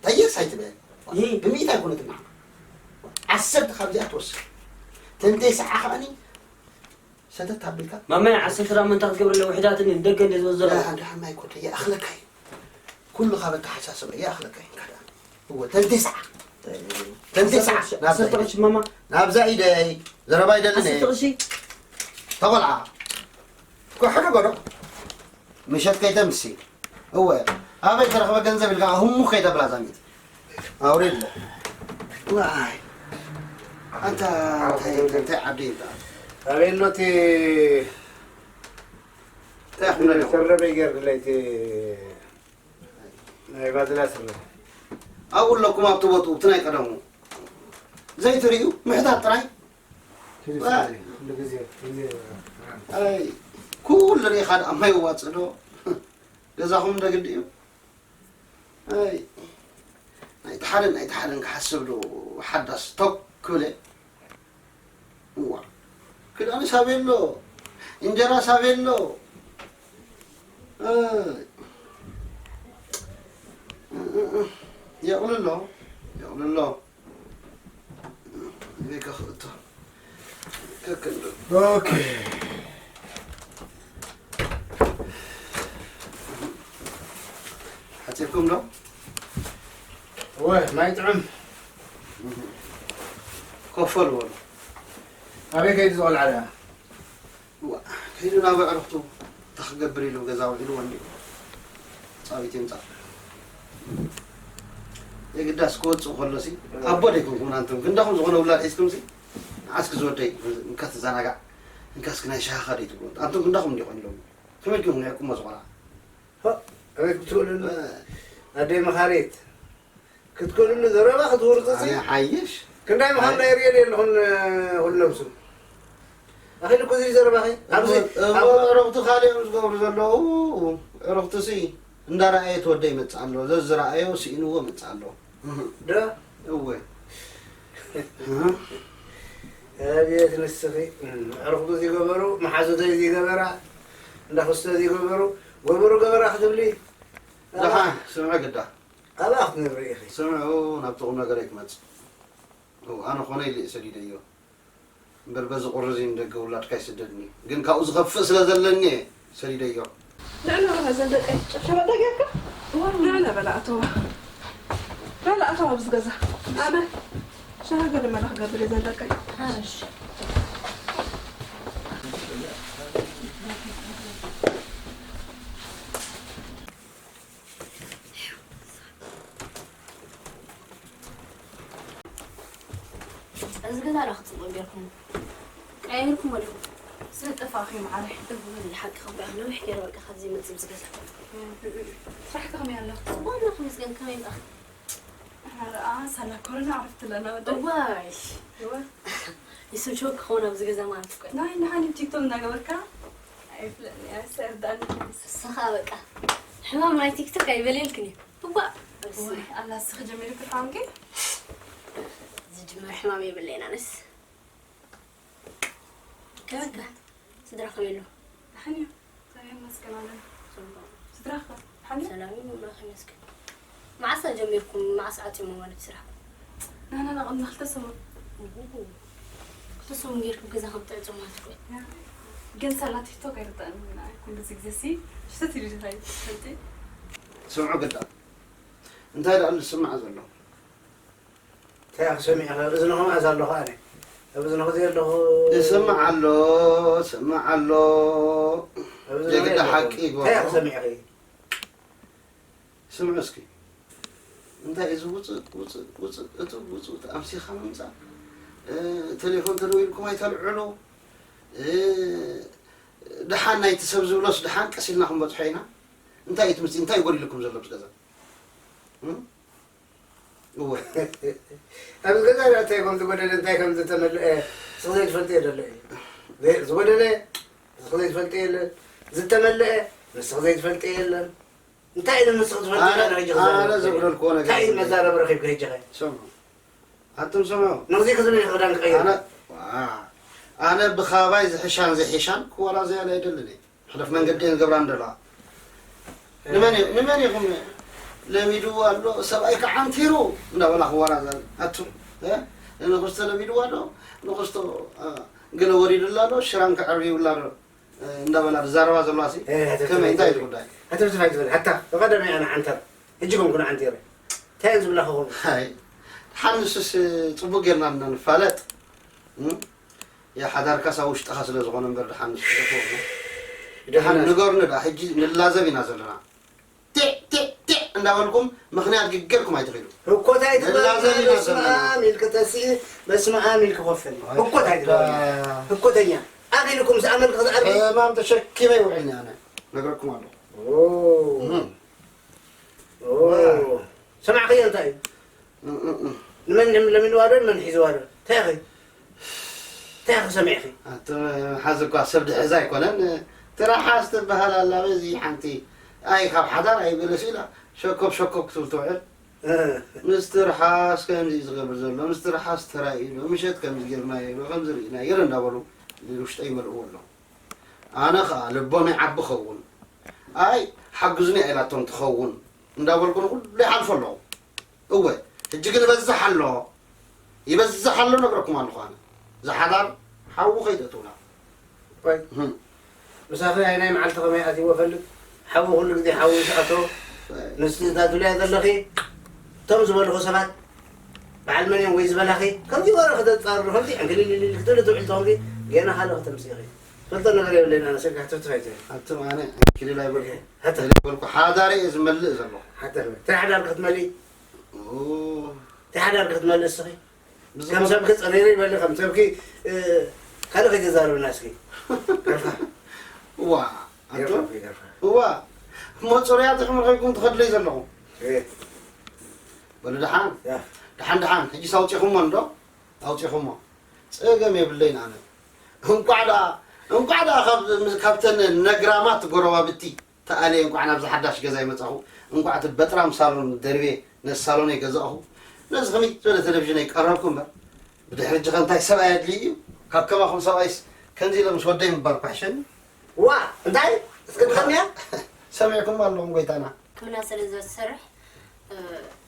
ተየስ ኣይትበል። እ። ብሚእቲ ኣይኮነትን ንዓኻ። ዓሰርተ ካብዚኣ ትወስድ። ተንተይ ሰዓ ከኣኒ ሰተት ኣቢልካ። ማማይ፣ ዓሰርተ ዳማ እንታይ ክትገብረለይ? ውሕዳትኒ ንደገ እንደ ዝወዘረ። ደሓን፣ ደሓን፣ ማይ ኮተ፣ ይኣኽለካ እዩ። ኩሉ ካብ ኣተሓሳስባ ይኣኽለካ እዩ። እንካ ደኣ። እወ፣ ተንተይ ሰዓ። ተንተይ ሰዓ። ዓሰርተ ቅርሺ፣ ናብዛ ዓሰርተ ቅርሺ፣ ማማ። ናብዛ ኢደይ። ዘረባ ኣይደልን እየ። ዓሰርተ ቅርሺ። ተቆልዓ። ኮ ሕዶ ጎዶ። ምሸት ከይተምሲ። እወ፣ ኣበይ ተረኽበ ገንዘብ ኢልካ ህሙ ከይተብላ ዛሚት። ኣውሪድ። ዋይ። ኣንታ እንታይ፣ እንታይ ዓዲ እዩ ደኣ? ኣበይ ኣሎ እቲ እንታይ ይኹን ኣሎ? ስረ በይ ገይርለይ እቲ ናይ ባዝላ ስረ። ኣብኡ ኣለኩም ኣብቲ ቦትኡ፣ እቲ ናይ ቀደሙ። ዘይትርእዩ ምሕታት ጥራይ። ሕጂ ዋ። ስረ፣ ኩሉ ግዜ፣ ግዜ። ኣይ፣ ኩሉ ርኢኻ ደኣ ማይ ይዋፅእ ዶ? ገዛኹም እንደ ግዲ እዩ። ኣይ፣ ናይቲ ሓደን ናይቲ ሓደን ክሓስብ ዶ ሓዳስ ቶክ ክብል እየ። እዋ፣ ክዳንስ ኣበይ ኣሎ? እንጀራስ ኣበይ ኣሎ? ኣይ፣ የቕልሎ፣ የቕልሎ። ቤካ ክእቶ። ከክንዶ። ኦኬ። ሓጺርኩም ዶ? እወ፣ ማይ ጥዑም። ኮፈል በሉ። ኣበይ ከይዱ ዝቖልዓ ደኣ? እዋ፣ ከይዱ ናብ ኣዕሩኽቱ እንታይ ክገብር ኢሉ ገዛ ውዒሉ ወንዲኡ። ጻዊት ይምጻእ። የግዳስ ክወጽእ ከሎሲ፣ ኣቦ ደይኮንኩምን ኣንቱም። ክንዳኹም ዝኾነ ውላድ ሒዝኩምሲ፣ ንዓስኪ ዝወደይ፣ እንካ ትዘናጋዕ፣ እንካ እስኪ ናይ ሻሂኻ ደይ ትብሉ። ኣንቱም ክንዳኹም እንዲኹም ኢሎም። ከመይ ዲኹም ንዕቅሞ ዝኾና? ሆ፣ ኣበይ ክትውልሉ? እ። ኣደይ መኻሪት። ክትኮንሉ ዘረባ ክትውርጽጺ? ኣነ ሓይሽ። ክንዳይ ምዃን ኣይ- ናይ ርእየ ኣለኹን፣ እ፣ ኩሎም ስም። ኣኺሉ እኮ እዚ ዘረባኺ? ኣብዚ እሞ፣ እሞ ኣብ ዕረፍቱ ካልእ እዮም ዝገብሩ ዘለዉ። ዕረፍቱሲ እንዳረኣየ ተወደ ይመጽእ ኣሎ። ዘዝረኣዮ ስኢንዎ መጽእ ኣሎ። ዶ? እወ። ኣቤት ንስኺ። ዕረፍቱ እዚ ገበሩ፣ መሓዙተይ እዚ ገበራ፣ እንዳኽስቶ እዚ ገበሩ፣ ገበሩ ገበራ ክትብሊ? ደሓን፣ ስምዒ ግዳ። ኣበይ ክትነብሪ ኢኺ? ስምዑ፣ ናብቲ ቁም ነገረይ ክመጽእ። እው፣ ኣነ ኾነ ኢለ እየ ሰዲደዮ። እምበር በዚ ቁሪ እዚ ንደገ ውላድካ ይስደድኒ። ግን ካብኡ ዝኸፍእ ስለ ዘለኒ እየ ሰዲደዮ። ንዕና በላ ዘን ደቀይ፣ ጨብሸባ ዳጌርካ? ንዕና በላ ኣተዋ። በላ ኣተዋ ኣብዚ ገዛ። ኣነ ሻሂ ገለ መላ ክገብር እየ ዘን ደቀይ። እሺ። እዚ ገዛ ዶ ክትጽብቑ ጌርኩም? ቀያይርኩሞ ዲኹም? ስለ ጠፋእኺ መዓረይ። እወ፣ ሓቂ ከም በኣኽ ነዊሕ ገይረ በቃ ካብ ዘይመጽእ ኣብዚ ገዛ። ስራሕኪ ከመይ ኣሎ? ጽቡቕ ኣሎ ክምስገን፣ ከመይ በኣኽ? ኣረ፣ ኣ፣ ሳላ ኮሮና ዕረፍቲ ኣለና ወደ። እዋይ። እወ። ይስልችወኪ ክኸውን ኣብዚ ገዛ ማለት እኮ። ናይ፣ ንሓኒ ቲክቶክ እናገበርካ? ኣይፍለጥን እየ፣ ኣሰ፣ እርዳእኒ። ንስኻ በቃ ሕማም ናይ ቲክቶክ ኣይበልየልክን እዩ። እዋእ፣ እዋእ፣ ኣላ፣ እስኺ ጀሚርኪ ሕማምኪ? ዝጅመር ሕማም የብለይን ኣነስ። ከመይ ከ? ስድራ ከመይ ኣሎ? ደሓን እዩ። እግዚኣብሔር ይመስገን ኣለና። ጽቡቕ። ስድራኸ? ደሓን እዩ? ሰላም እዩ፣ ኣምላኽ ይመስገን። መዓስ ጀሚርኩም? መዓስ ዓጺሞ ማለት ስራሕ? ናና ናቕልና ክልተ ሰሙን። ክልተ ሰሙን ጌርኩም ገዛ ከም ትዕጽሙ ማለት እኮ እዩ። ግን ሳላ ቲክቶክ ኣይርዳእን። ኩሉ እዚ ግዜ ሲ ሽተት ኢሉ ዝኸይድ ትፈልጢ? ስምዑ ግዳ። እንታይ ደኣ ዝስማዕ ዘሎ? እንታይ ክሰሚዕ ይኽእል? እዝንኹም ኣዛ ኣለኹ ኣነ። ኣብ እዝንኹ ዘይ ኣለኹ። ይስማዕ ኣሎ፣ ይስማዕ ኣሎ። ኣብ እዝንኹ የግዳ ዘይ ኣለኹ። ሓቂ ይግበሮ። እንታይ ክሰሚዕ ይኽእል? ስምዑ እስኪ። እንታይ እዚ ውፅእ፣ ውፅእ፣ ውፅእ፣ እቲ ውፅእ፣ እቲ ኣምሲኻ ምምፃእ። እ፣ ቴሌፎን ተደዊልኩም ኣይተልዕሉ። እ፣ ደሓን ናይቲ ሰብ ዝብሎስ ደሓን ቀስ ኢልና ክንበፅሖ ኢና። እንታይ እዩ ትምፅእ? እንታይ እዩ ጎዲልኩም ዘሎ ምስ ገዛ? እ? እወ። ኣብዚ ገዛ እንታይ ከም ዝጎደለ፣ እንታይ ከም ዝተመልአ፣ ንስኺ ዘይትፈልጥዮ ዘሎ እዩ። ዘይ-፣ ዝጎደለ፣ ንስኺ ዘይትፈልጥዮ የለን። ዝተመልአ፣ ንስኺ ዘይትፈልጥዮ የለን። እንታይ ኢሉ ንስኺ ትፈልጥዮ ኣነ፣ የለን፣ ሕጂ ኣነ ክዛረብ ዘሎ? ዘጉደልክዎ ነገር እንታይ እዩ የለን። መዛረቢ ረኺብካ ሕጂ ኸ? ስምዑ። ኣቱም ስምዑ። ንግዜ ክዝብል ክዳን ክቐይር። ኣነ፣ ዋ፣ ኣነ ብኻባይ ዝሕሻን ዘይሕሻን ክወራዘያ ኣይደልን እየ። ሕለፍ መንገዲ እየን ገብራን ዘለዋ። እ። ንመን እዩ-፣ ንመን ኢኹም ለሚድዎ ኣሎ፣ ሰብኣይ ከዓንቲሩ እንዳበላ ክወራዘን። ኣቱም፣ እ? ንኽስቶ ለሚድዎ ኣሎ፣ ንኽስቶ፣ እ፣ ገለ ወሪዱላ ኣሎ፣ ሽራን ከዕርዩላ ኣሎ፣ እ፣ እንዳበላ ዝዛረባ ዘለዋ ሲ፣ እ፣ ኣተ ከመይ፣ እንታይ እዩ ትፍትፍ ጉዳይ? ኣተ ትፍትፍ ኣይትበል። ኣታ፣ ብቐደመይ ኣነ ዓንተር፣ ሕጂ ኮንኩ ንዓንቲረ። እንታይ እዮም ዝብላኹ ኹም? ኣይ፣ ደሓን ንሱስ ጽቡቅ ጌርና ኢና ንፋለጥ። እም? ያ ሓዳርካስ ኣብ ውሽጥኻ ስለ ዝኾነ እምበር ደሓን ንሱ ጽቡቅ ነው። ደሓን ደሓን ንገሩኒ ደኣ፣ ሕጂ ንላዘብ ኢና ዘለና። ቴዕ፣ ቴዕ፣ ቴዕ እንዳበልኩም ምኽንያት ግገርኩም ኣይትኽእሉ። ህኮት ኣይትበል፣ ንላዘብ ኢና በስመ ዘለና። ኣብ ኢልክ ተስኢ፣ በስመ ኣብ ኢልክ ኮፍል። ኣይ፣ ህኮት ኣይትበል። ዳ- ህኮተኛ። ኣኺልኩም ዝኣመልክ ክትዓርቢ። ሕማም ተሸኪመ ይውዕል እየ ኣነ። ነግረኩም ኣለኹ። ኦ። እም። ኦ። ሰማዕክዮ እንታይ እዩ? እም፣ እም፣ እም። ንመን ለሚንዋ ዶ ንመን ሒዝዋ ዶ? እንታይ ኢኺ? እንታይ ኢኺ ሰሚዕኺ? ኣቲ ሓዚ እኳ ሰብ ድሕዝ ኣይኮነን። ትራሓስ ትበሃል ኣላ በዚ ሓንቲ። ኣይ ካብ ሓዳር ኣይበለስ ኢላ ሸኮብ ሸኮብ ክትብል ትውዕል። እ። ምስ ትርሓስ ከምዚ እዩ ዝገብር ዘሎ፣ ምስ ትርሓስ ተራእዩ ዶ፣ ምሸት ከምዚ ጌርናዮ ዶ፣ ከምዚ ርኢናዮ ዶ እንዳበሉ ውሽጠይ ይመልእዎ ኣለዉ። ኣነ ኸኣ ልቦም ይዓቢ ኸውን። ኣይ ሓግዙኒ ኣይላቶም ትኸውን እንዳበልኩ ንኹሉ ይሓልፎ ኣለኹ። እወ፣ ሕጂ ግን ይበዝሕ ኣሎ፣ ይበዝሕ ኣሎ ነግረኩም ኣለኹ ኣነ። ዝሓዳር ሓዊ ከይተእትውና። እዋይ። እህም። ምሳኺ ናይ ናይ መዓልቲ ከመይ ኣትይዎ ፈልጥ? ሓዊ ኩሉ ግዜ ሓዊ ዝኣትዎ። እዋይ። ንስቲ እዛ ትብልያ ዘለኺ፣ እቶም ዝበልኹ ሰባት፣ በዓል መን እዮም ወይ ዝበላኺ፣ ከምዚ ወረ ከተጻርሩ፣ ከምዚ ዕንክሊሊሊ ክትብሊ ትውዕል ተኾንኪ፣ ጌና ካልእ ከተምጽኢ ኢኺ። ፈልጦ ነገር የብለይን ኣነ፣ ስልኪ ክትፍትፍ ኣይትበል። ኣቱም ኣነ ዕንክሊል ኣይበልኩ። ሃተ። ኣይበልኩ፣ ሓዳረ እየ ዝመልእ ዘለኹ። ሃተ፣ እንታይ ሓዳር ክትመልኢ? ኦ። እንታይ ሓዳር ክትመልእ እስኺ? ብዝኾነ ከም ሰብኪ ጽሪሪ ይበል፣ ከም ሰብኪ፣ እ፣ ካልእ ከይተዛርብና እስኪ። ገርፋ። እዋ፣ ኣንቱ? ገርፋ፣ ገርፋ። እዋ፣ እሞ ጽሩያት ኢኹም ረኺብኩም ትኸድለይ ዘለኹም። እ። በሉ ደሓን። ያ። ደሓን፣ ደሓን። ሕጂስ ኣውጺኹሞ እንዶ? ኣውጺኹሞ። ጸገም የብለይን ኣነ። እንቋዕ ደኣ፣ እንቋዕ ደኣ ካብ፣ ካብተን ነግራማት ጎረባብቲ ተኣልየ እንቋዕ ናብዚ ሓዳሽ ገዛይ መጻኹ። እንቋዕ እቲ በጥራም ሳሎን ደርብየ ነዚ ሳሎነይ ገዛእኹ። ነዚ ከመይ ዝበለ ቴሌቪዥነይ ቀረብኩ እምበር። ብድሕሪ ሕጂ ከ እንታይ ሰብኣይ ኣድልዩ እዩ? ካብ ከማኹም ሰብኣይስ ከምዚ ኢለ ምስ ወደይ ምባል እኳ ይሕሸኒ። ዋ፣ እንታይ? እስኪ ድገምያ። ሰሚዕኩም ኣለኹም ጎይታና። ሕክምና ስለ ዘሰርሕ፣ እ፣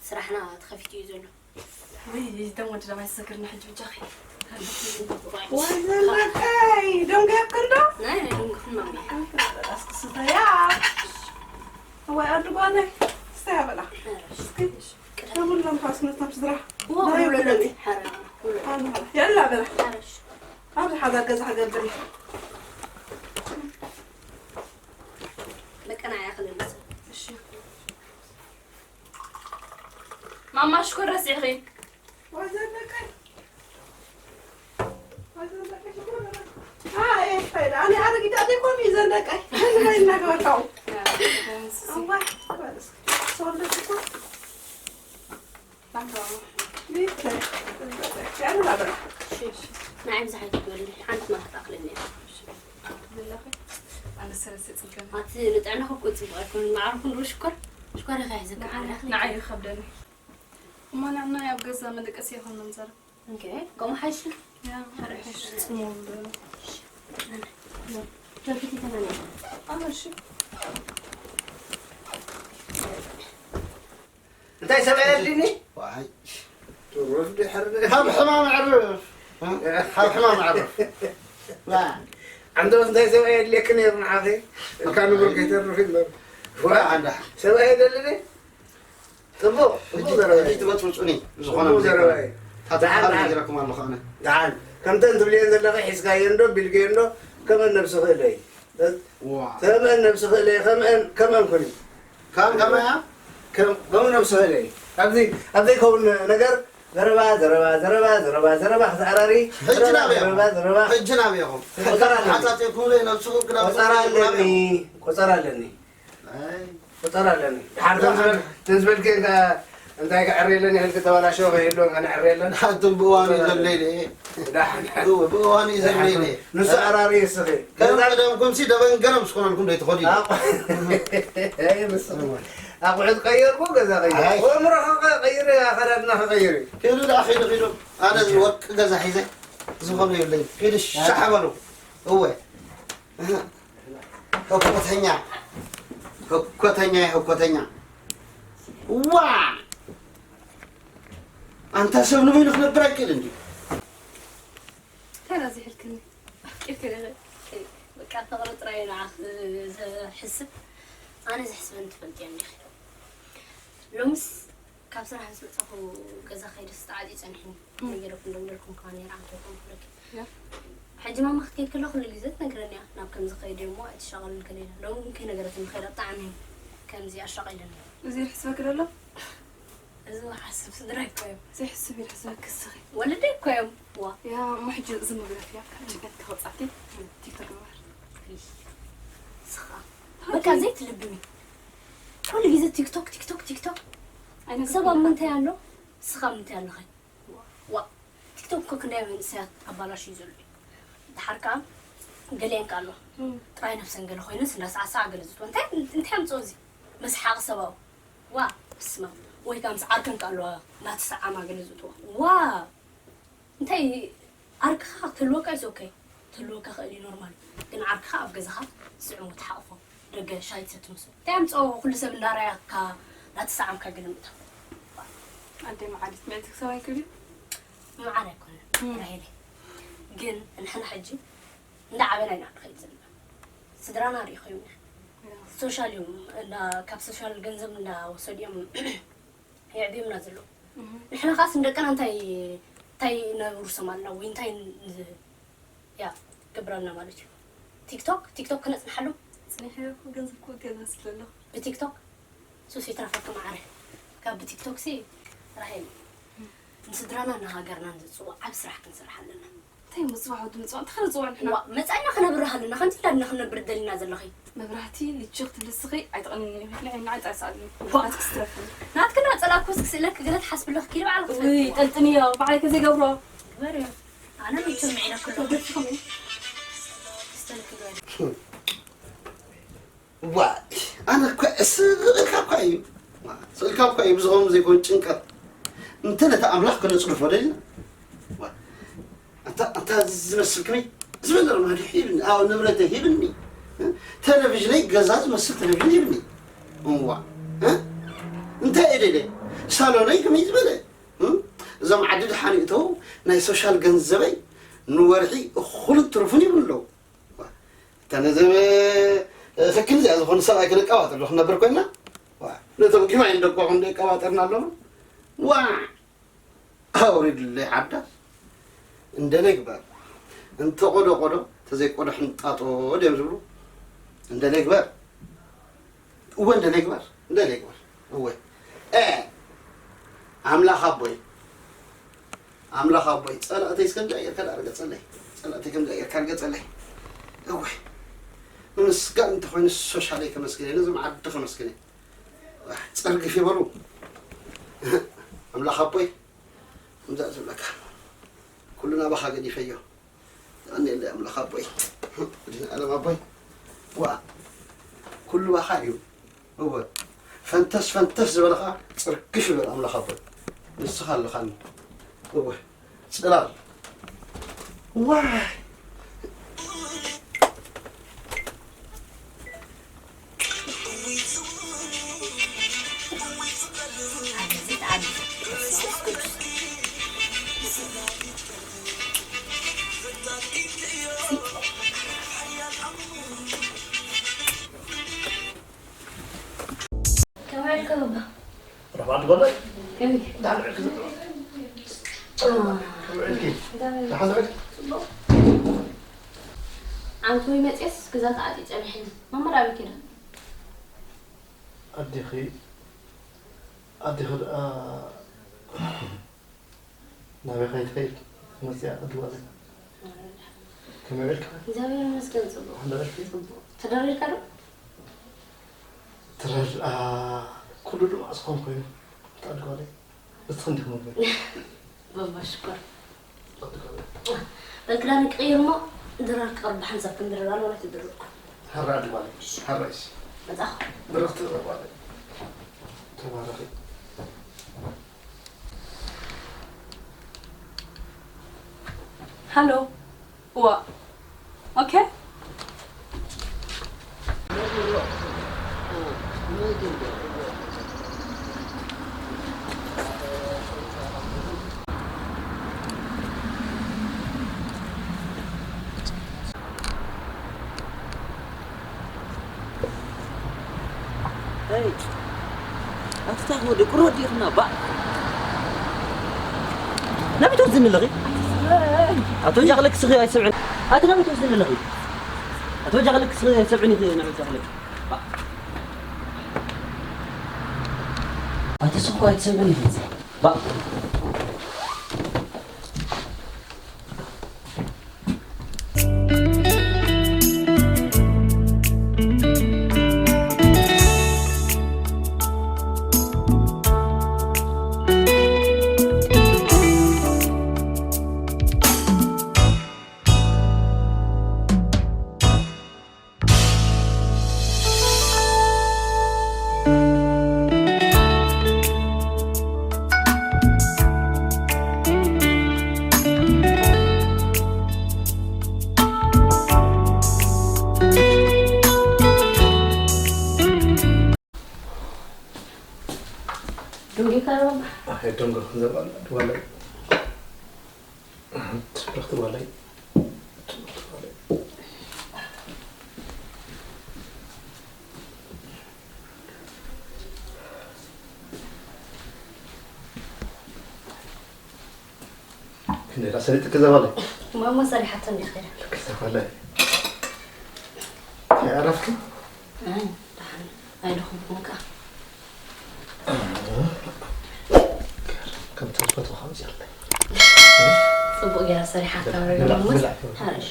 ስራሕና ተኸፊቱ እዩ ዘሎ። ውይ፣ ደም ወዲ ደም ኣይሰክርና ሕጂ ብጃኺ። ዋይ ዘለቀይ፣ ደንገ ክንዶ? ናይ፣ ናይ ደንገ ክንዶ? ኣስክስተያ። እዋይ፣ ኣዱ ጓለይ፣ ስተያ በላ። እስኪ፣ ደሙን ለምኳስ መታም ስድራ። ዋ፣ ናይ ኩሉ ኩሉ ለቲ። ሓራ፣ ኩሉ። ኣሉ፣ የላ በላ። ሓረሽ። ኣብዚ ሓዳር ገዛ ክገብር እዩ። በቃ፣ ናይ ኣኽል ልብስ። እሺ። ማማ ሽኮር ረሲዕኺ። ወይ ዘለቀይ። ወይ ዘለቀይ ሽኮር። ኣይ፣ ፈይዳ። ኣነ ኣረጊት ኣደ ኮን እዩ ዘለቀይ። ምን ላይ እናገበርካው? ኣዋ፣ ተባለስ። ሰውነት እኮ። ንዓይ ብዙሕ ኣይትበሊ፣ ሓንቲ ማራ ክትኣኽለኒ እያ። ዘለኺ? ኣነ ሰለስተ ጽገም። ኣቲ ንጥዕናኹ እኮ ጽቡቕ ኣይኮነን፣ መዓር ክንዶ ሽኮር፣ ሽኮር ኢኻ ሒዘካ ንዓይ፣ ሓላኺ። ንዓይ ይኸብደኒ። እሞ ንዕና ኣብ ገዛ መደቀሲ ይኹን መንዘር። ኦኬ፣ ከምኡ ሓይሽ? ያ፣ ሓይሽ። ጽሙም ዶ? ጀርኪቲ ተመልያ። ኣነ እሺ። እንታይ ሰብኣይ የድልኒ? ዋይ። ወፍዲ ሕርደ ካብ ሕማም ዕርፍ ካብ ሕማም ዕርፍ። ኣንተ እንታይ ሰብኣይ የድልየኪ ነይሩ ንዓኺ? እካ ንብር ከይተርፍ ይንበር። ዋ፣ ኣንዳ። ሰብኣይ የደልኒ? ጽቡቕ፣ ጽቡቕ ሕጂ ዘረባ ሕጂ እዩ። ትበጽብጹኒ፣ ዝኾነ ጽቡቕ ዘረባ እዩ። ታታ ደሓን፣ ደሓን። ነጊረኩም ኣለኹ ኣነ። ደሓን። ከምተን ትብልየን ዘለኺ ሒዝካዮ እንዶ፣ ቢልክዮ እንዶ፣ ከምአን ነብሲ ክእለይ። ዋ። ከምአን ነብሲ ክእለይ፣ ከምአን፣ ከምአን ኩኒ። ከም ከመያ? ከም፣ ከምኡ ነብሲ ክእለይ። ኣብዚ፣ ኣብ ዘይከውን ነገር ዘረባ፣ ዘረባ፣ ዘረባ፣ ዘረባ፣ ዘረባ፣ ዘረባ፣ ክትኣራሪ፣ ሕጂ ዘረባ፣ ናበይ ዘረባ፣ ኢኹም? ዘረባ። ሕጂ ናበይ ኢኹም? ቆጸራ ኣለኒ። ሓጻጺርኩም ዘይነብስኹም ክነብስኹም ቆጸራ ኣለኒ። ዘይኮነ። ቆጸራ ኣለኒ። ኣይ። ቁጸር ኣለኒ። ድሓር ከም ዝበል-፣ ከም ዝበልክዮ እንካ እንታይ ከዕርየለን ይኽእል፣ ክተበላሸወ ከይህልወን ከነዕርየለን። ኣቱም ብእዋኑ እዩ ዘለኒ። ደሓን። እወ፣ ብእዋኑ እዩ ዘለኒ። ንሱ ኣራሪ እስኺ። ከም ገዛ ቀደምኩም ሲ ደበንገረ ምስ ኮነልኩም ዶ ይትኸዱ? ኣቑ-፣ ኣይ፣ ንስኹም። ኣቑሑት ቀየርኩ፣ ገዛ ቀየርኩ። ኣይ። ኣእምሮ ከቐ-፣ ቀይር፣ ኣኸዳድና ከቐይር እዩ። ኪዱ ደኣ፣ ኪዱ፣ ኪዱ። ኣነ እዚ ወርቂ ገዛ ሒዘ ዝኾነ የብለይን። ኪዱ ሻሕ በሉ። እወ። ህኮተኛ፣ ህኮተኛ፣ ህኮተኛ። ዋ! ኣንታ ሰብ ንበይኑ ክነብር ኣይክእልን ድዩ? እንታይ ደኣ ዝሕልክኒ? ኣፍቂርኪ ዲኺ? በቃ ፍቕሪ ጥራይ እዩ ንዓኺ ዘሕስብ። ኣነ ዘሕስበኒ ትፈልጥዮ እንዲኺ። ሎምስ ካብ ስራሕ ምስ መጻኹ ገዛ ከይደስ ተዓጽዩ ጸኒሑኒ። እም። ነጊረኩም ደውለልኩም ከኣ ነይረ፣ ኣንተ ይኮንኩለኪ። ያ። ሕጂ ማማ ክትከይድ ከላ ኩሉ ግዜ ትነግረኒ እያ፣ ናብ ከምዚ ከይደ እሞ ኣይትሻቐልን ከለ ኢላ። ሎሚ ግን ከይነገረትኒ ከይዳ ብጣዕሚ እዩ ከምዚ ኣሻቒሉኒ። እዚ ይሕስበኪ ደሎ? እዚ ሓስብ ስድራይ እኮ እዮም። ዘይሕስብ እዩ ዝሕስበኪ እስኺ። ወለደይ እኮ እዮም። ዋ። ያ፣ እሞ ሕጂ ዝም ብለኪ እያ፣ ካብ ጭንቀት ከወጻኪ እም። ቲክቶክ ግበር። እይ። ስኻ። በቃ ዘይትልብሚ። ኩሉ ግዜ ቲክቶክ፣ ቲክቶክ፣ ቲክቶክ። ኣይነ ሰብ ኣብ ምንታይ ኣሎ? ስኻ ኣብ ምንታይ ኣለኸ? ዋ፣ ቲክቶክ እኮ ክንደይ መንእሰያት ኣባላሽዩ ዘሎ እዩ። ደሓር ከኣ ገሊአን ከኣ ኣለዋ። እም። ጥራይ ነብሰን ገለ ኮይነን እንዳሰዓሰዓ ገለ ዝትወ። እንታይ፣ እንታይ ኣምጽኦ እዚ? መስሓቂ ሰብኣዊ። ዋ፣ በስመ ኣብ። ወይ ከኣ ምስ ዓርከን ከኣ ኣለዋ፣ እንዳተሰዓማ ገለ ዝእትዋ። ዋ! እንታይ ዓርክኻ ክህልወካ is okay። ክህልወካ ክእል እዩ ኖርማል። ግን ዓርክኻ ኣብ ገዛኻ ስዕሞ ትሓቕፎ። ደገ ሻሂ ትሰቲ ምስ እንታይ ኣምጽኦ ኩሉ ሰብ እንዳረኣየካ እንዳተሰዓምካ ገለ ምእታው። ኣደይ መዓር ትምዕትኪ ሰብ ኣይክእል እዩ? መዓር ኣይኮነን፣ እም። ራሄለይ። ግን ንሕና ሕጂ እንዳዓበና ኢና ንኸይድ ዘለና። ስድራና ርኢኹም ኢና። ያ። ሶሻል እዮም፣ እንዳ-፣ ካብ ሶሻል ገንዘብ እንዳወሰዱ እዮም የዕብዩና ዘለዉ። እህ። ንሕና ኸኣስ ንደቅና እንታይ፣ እንታይ ነውርሶም ኣለና ወይ እንታይ ን-፣ ያ፣ ገብረልና ማለት እዩ። ቲክቶክ፣ ቲክቶክ ክነጽንሓሉ? ጽኒሐ እኮ ገንዘብ እኮ ገና ስለ ኣለኹ። ብቲክቶክ? ሱስ ይትረፈኪ መዓረ። ካብ ብቲክቶክ ሲ ራሄል፣ ንስድራና ንሃገርናን ዝጽዋዕ ዓቢ ስራሕ ክንሰርሕ ኣለና። እንታይ ምጽዋዕ ወዲ ምጽዋዕ? እንታይ ከነጽዋዕ ንሕና? ዋ፣ መጻኢና ክነብርህ ኣለና። ከምዚ ኢልና ድና ክነብር ደሊና ዘለኺ? መብራህቲ፣ ልጅ ክትብሊ እስኺ ኣይትቐንኒ። ንዓይ፣ ንዓይ ጥራይ ስኣልኒ። ዋ። ናትኪ ስትረፍኒ። ናትኪ እናጸላእኩ እስኪ ስእለኪ ገለ ትሓስቢ ኣለኺ? ኪዲ ባዕልኺ ስእለኪ። ውይ፣ ጠልጥንዮ። ባዕለይ ከዘይገብሮ። ግበርዮ። ኣነ መቸም ምዒደክሎ። ክስተልኪ ግበሪ። ዋይ፣ ኣነ እኮ ስእልካ እኳ እዩ። ዋ፣ ስእልካ እኳ እዩ፣ ብዝኸውን ዘይኮን ጭንቀት። እንተ ነቲ ኣምላኽ ከነጽርፎ ደሊና። ዋ፣ ኣንታ፣ ኣንታ ዝመስል ከመይ ዝበለ ኣርማድዮ ሂብኒ፣ ኣዎ፣ ንብረተይ ሂብኒ። ቴሌቪዥነይ፣ ገዛ ዝመስል ቴሌቪዥን ሂብኒ። እዋ፣ እ? እንታይ እየ ደልየ? ሳሎነይ ከመይ ዝበለ? እ? እዞም ዓዲ ደሓን ይእተዉ፣ ናይ ሶሻል ገንዘበይ ንወርሒ እኹልን ትርፉን ይብሉ ኣለዉ። እታ ነዘም፣ እ፣ ክክል እዚኣ ዝኾነ ሰብኣይ ክንቀባጠር ዶ ክንነብር ኮይና? ዋ፣ ነቶም ጊማይን ደቆ ክንዶ ይቀባጠርና ኣለዉ? ዋ! ኣውሪድለይ ዓዳስ። እንደለ ይግበር። እንተ ቆዶ ቆዶ፣ ተዘይ ቆዶ ሕንጣጦ ድዮም ዝብሉ? እንደለ ይግበር። እወ፣ እንደለ ይግበር። እንደለ ይግበር። እወ። እ፣ ኣምላኽ ኣቦይ። ኣምላኽ ኣቦይ። ጸላእተይ እስከ እንዳ ጌርካ ዳኣ ርገጸለይ። ጸላእተይ ከም እንዳ ጌርካ ርገጸለይ። እወ። ንምስጋን እንተኾይኑ ሶሻለይ ከመስግን እየ። ነዞም ዓዲ ከመስግን እየ። ዋ፣ ጸርግፍ ይበሉ። ኣምላኽ ኣቦይ፣ ከምዛ ዝብለካ፣ ኩሉ ናባኻ ገዲፈዮ። የቐንየለይ ኣምላኽ ኣቦይ፣ መድኃኔዓለም ኣቦይ። ዋ፣ ኩሉ ባኻ እዩ። እወ፣ ፈንተስ ፈንተስ ዝበለ ኸዓ ጽርግፍ ይበል ኣምላኽ ኣቦይ። ንስኻ ኣለኻኒ። እወ፣ ጽላል። ዋይ! ዓዲ ጓለይ? ከመይ? ደሓን ውዒልኪ? ከመይ ውዒልኪ? ደሓን ውዒልኪ? ዓመት ወይ መፅየስ ገዛ ተዓፅዩ ፀኒሐኒ። ማማ ደኣ ኣበይ ከይዳ? ኣዴኺ፣ ኣዴኺ ደኣ ናበይ ከይትኸይድ መፅያ ዓዲ ጓለይ። ከመይ ውዒልኪ? እግዚኣብሔር ይመስገን፣ ፅቡቕ። ደሓን ውዒልኪ? ፅቡቕ። ተደሪርካ ዶ? ትረድኣ ኩሉ ድማ ዝኾን ኮይኑ፣ ኣታ ዓዲ ጓለይ፣ ንስኺ እንዲኺ መግቢ። ባባ ሽኮር። ዓዲ ጓለይ። በል ክዳን ክቕይር እሞ፣ ድራር ክቐርብ ብሓንሳብ ክንድርር ኣሎ፣ ወይ ትድርር እኮ። ሓራ ዓዲ ጓለይ፣ ሓራ እሺ። መጻኹ። ብርኽቲ ዓዲ ጓለይ። ተባረኺ። ሃሎ። እዋ። ኦኬ። ኣይ፣ ኣቲ እንታይ ወዲ ቁሮ ዲኽና ባ? ናበይ ትወስድኒ ኣለኺ? ኣቶ ጃኽለ ክስኺ ኣይሰምዕን። ኣቲ ናበይ ትወስድኒ ኣለኺ? ኣቶ ጃኽለ ክስኺ ኣይሰምዕን ኢኺ፣ ናበይ ጃኽለ? ባ። ኣቲ ስኮ ኣይትሰምዕን ኢኺ። ባ። ደንጊኻ ዶ? ኣይ፣ ደንጎ ዘባል ዋላ ትብረኽቲ ጓለይ፣ ትብረኽቲ ጓለይ። ክንደይ ደኣ ሰሊጥኪ እዛ ጓለይ? ማማ ሰሪሓቶ እንዲያ ከይዳ። ልክ እዛ ጓለይ። ኣይዓረፍኪ? ኣይ፣ ደሓን። ኣይደኸምኩን ከኣ። ከም ትፈትዎ ከምዚ ኣለ። ጽቡቕ ገይራ ሰሪሓታ ብላዕ፣ ወረደ ብላዕ፣ ብላዕ። ሓረሽ።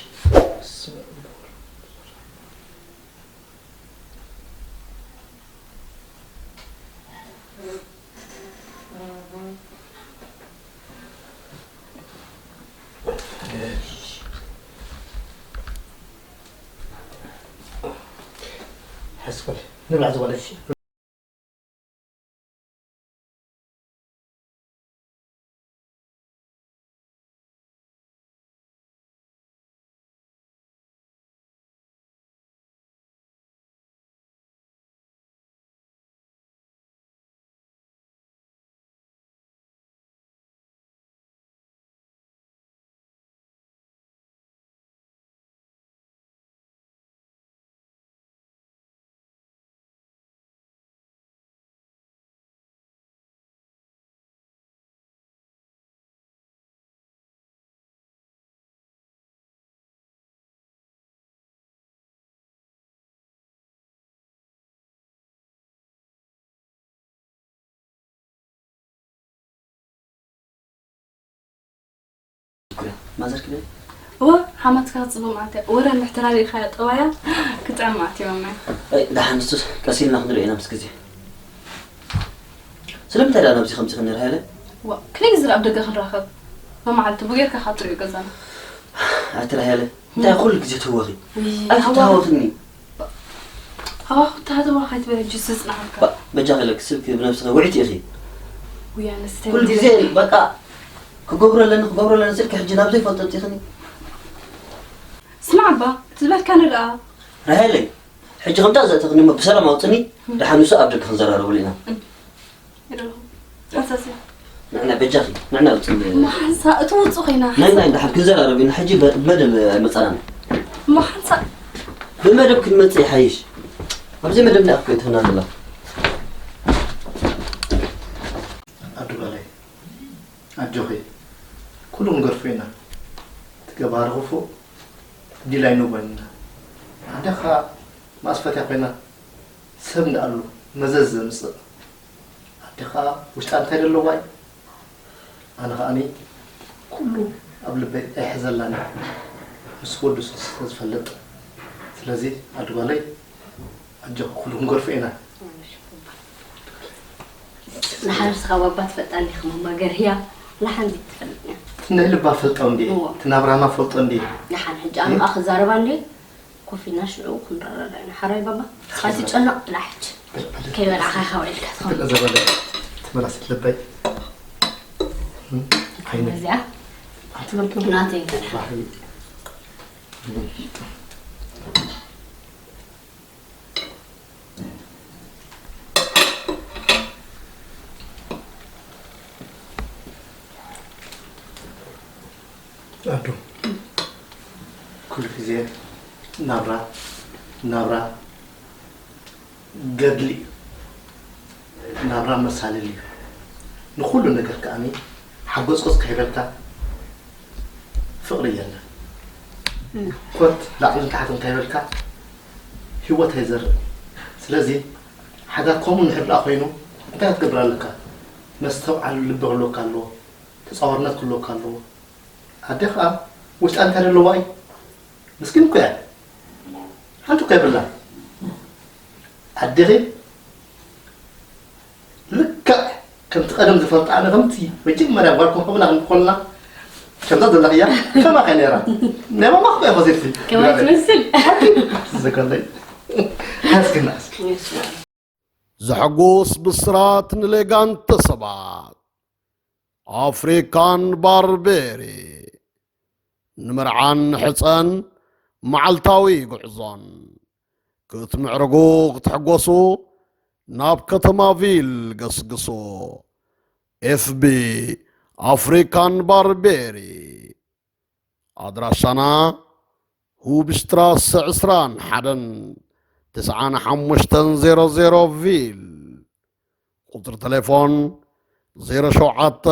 ሓስበል ንብላዕ ዝጓለሽ። ማዘር ክደ እወ ሓማትካ ክፅቡቅ ማለት እያ። ወረ እንድሕተላለኢኻያ ጠባያ ክጥዕም ማለት እዮም። ኣይ፣ ደሓን ንሱስ ቀስ ኢልና ክንሪኦ ኢና ምስ ግዜ። ስለምንታይ ደኣ ናብዚ ከምዚ ክንርሃለ? ዋ፣ ክንደይ ግዜ ኣብ ደገ ክንራኸብ? መማዓልቲ ብጌርካ ካትሪኦ ገዛና። ኣትራሃለ፣ እንታይ ኩሉ ግዜ ትህወኺ? ውይ፣ ኣይትተሃወኽኒ። ሃዋኹ ተሃተዋ ከይትበል ሕጂ ዝጽናሓካ። ባ-፣ በጃኺ ለኪ ስልኪ ብነብስኺ ውዕይቲ ኢኺ። ውይ፣ ኣነስ እንታይ ኩሉ ግዜ በቃ ክገብሮ ኣለኒ፣ ክገብሮ ኣለኒ ስልኪ ሕጂ ናብ ዘይፈልጦ ኣምጺኽኒ። ስማዕ እባ፣ እቲ ዝበልካኒ ደኣ። ራሄለይ፣ ሕጂ ከምታ ዘእተኽኒ እሞ ብሰላም ኣውጽኒ፣ ደሓን ንሱ ኣብ ደገ ክንዘራረበሉ ኢና። እም። ይደለኹ። ሓንሳእ ንዕና በጃኺ፣ ንዕና ውጽእ። እሞ ሓንሳእ እቲ ውጹእ ኮይና ናይ፣ ናይ፣ ሓንሳእ። ደሓን ክንዘራረብ ኢና። ሕጂ በ-፣ መደብ ኣይመጻናን። እሞ ሓንሳእ ብመደብ ክንመጽእ ይሓይሽ። ኣብዚ መደብ እንዳ ኣፍከ ትህና ዘላ። ባርኹፉ ዲላይ ንጎይና ኣደኻ ማስፈትያ ኮይና ሰብ እንዳኣሉ መዘዝ ዘምጽእ ኣደኻ ውሽጣ እንታይ ዘለዋ እዩ። ኣነ ከኣኒ ኩሉ ኣብ ልበይ ኣይሕዘላን ምስ ወዱ ስለ ዝፈልጥ። ስለዚ ኣድጓለይ ኣጆኺ ኩሉ ክንገርፎ ኢና። ንሓንስ ካብ ኣባ ትፈልጣ እንዲኻ ማማ ገርህያ። ንሓንቲ ትፈልጥ እያ። ናይ ልባ ፈልጦ እንዲ እዎ። ትናብራና ፈልጦ እንዲ ንሓን ሕጂ ኣነ ከዓ ክዛረባ እንዲ ኮፍ ኢልና ሽዑ ክንረዳዳ ኢና ሓራይ ባባ። ንስኻ ትጨነቕ ብላ ሕጂ ከይበላዕኻ ኢኻ ውዒልካ ትኸውን። ብለ ዘበለ ተመላሲት ልበይ ዓይነ እዚኣ ናተይ እንተ ባህሪ ኣዱ ኩሉ ግዜ ናብራ ናብራ ገድሊ እዩ። ናብራ መሳልል እዩ። ንኹሉ ነገር ከኣኒ ሓጎጽጎጽ ከይበልካ ፍቕሪ የለን። ኮት ላዕልን ታሕትን ከይበልካ ህይወት ኣይዘርእ። ስለዚ ሓዳር ከምኡ ንሕር ደኣ ኮይኑ እንታይ ክትገብር ኣለካ? መስተውዓሊ ልቢ ክህልወካ ኣለዎ። ተጻዋርነት ክህልወካ ኣለዎ። ኣደ ኸኣ ውሽጣ እንታይ ዘለዋ እዩ? ምስኪን እኮ እያ። ሓንቲ እኮ የብላ። ኣዴኺ ልክዕ ከምቲ ቀደም ዝፈልጣ ኣነ ከምቲ መጀመርያ ጓል ኮኾብና ክንኮልና ከምዛ ዘለኽያ ከማኻ ነይራ። ናይ ማማ ክበያ ፈዚልቲ ከማይ ትመስል። ዘጋለይ ሓስክና እስኪ ዘሐጉስ ብስራት ንሌጋንተ ሰባት ኣፍሪካን ባርቤሪ ንመርዓን ሕፀን መዓልታዊ ጉዕዞን ክትምዕርጉ ክትሕጎሱ ናብ ከተማ ቪል ገስግሱ። ኤፍቢ ኣፍሪካን ባርቤሪ ኣድራሻና ሁብሽትራሰ ዕስራን ሓደን ትስዓን ሓሙሽተን ዜሮ ዜሮ ቪል ቁፅሪ ቴሌፎን ዜሮ ሸውዓተ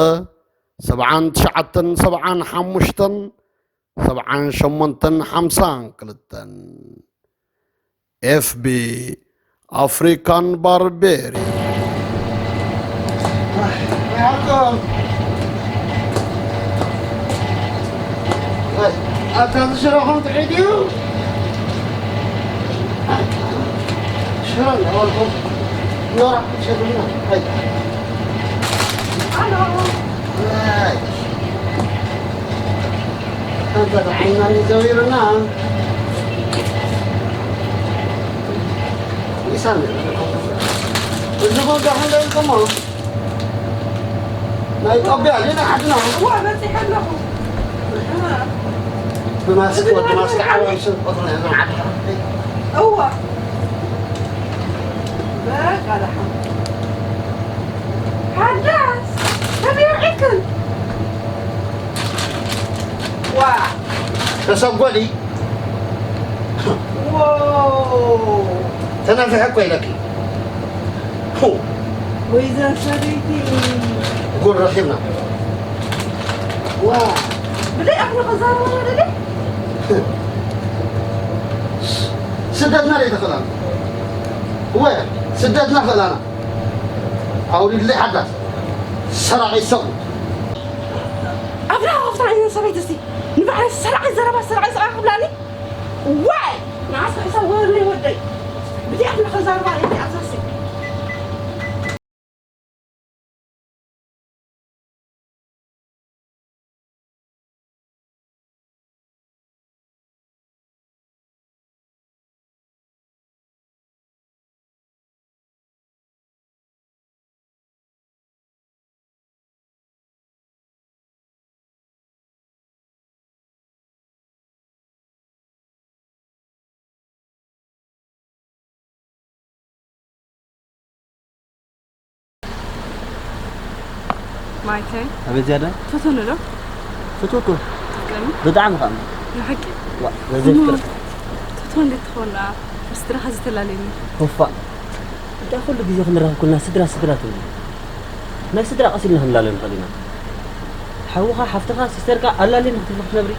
ሰብዓን ትሽዓተን ሰብዓን ሓሙሽተን ሰብዓን ሸሞንተን ሓምሳን ክልተን ኤፍቢ ኣፍሪካን ባርቤሪ ኣታ ዝሽረኹም ትሒድ እዩ ሽረ እንዳበልኩም ኖራ ትሸዱና ኣንተ ተዓይናኒ ዘዊርና ኢሳን እዚ ጎንዶ ክንደይ ኢልኩሞ ናይ ኢትዮጵያ ሌላ ዓድና እዋ በፂሐ ኣለኹ ብማስክ ወዲ ማስክ ዓብዩ ስብ ቆፅሮ እዞም ዓዲ እዋ በቃ ደሓን ሓዳስ ከመይ ውዒልክን ዋ ተሰጎዲ ተናፊሐ እኮ ኢለኪ ወይዘን ሰበይቲ ጉድ ረኺብና ዋ ብደይ ኣኽሊ ክዛረበና ደለ ስደትና ደይ ተኽእላና እወ ስደትና ክእላና ኣውሪድለይ ሓዳስ ሰራቒት ሰብኡት ኣብራ ከፍታ እየን ሰበይቲ እስቲ ንባዕለይ ሰራቒት ዘረባ ሰራቒት ሰራቒት ክብላኒ ዋይ ንዓስ ክሕሳብ ወለይ ወደይ ብዚኣት ንኸዛርባ እየ ኣብዛሲ ማይከይ ኣቤት ዝያዳ ትፈትወኒ ዶ? ፍትወ እኮ ትፍቅረኒ? ብጣዕሚ ከዓ ንሓቂ ዋ ዘዘፍቅር ትፈትወ እንዴት ትኾና? ምስ ስድራኻ ዝተላለየኒ ሆፋ እንታይ ኩሉ ግዜ ክንራኸብ ኩልና ስድራ ስድራ ትብሉ ናይ ስድራ ቀስ ኢልና ክንላለ ንኽእል ኢና ሓውኻ ሓፍትኻ ሲስተርካ ኣላልየን ክትብሉ ክትነብሪ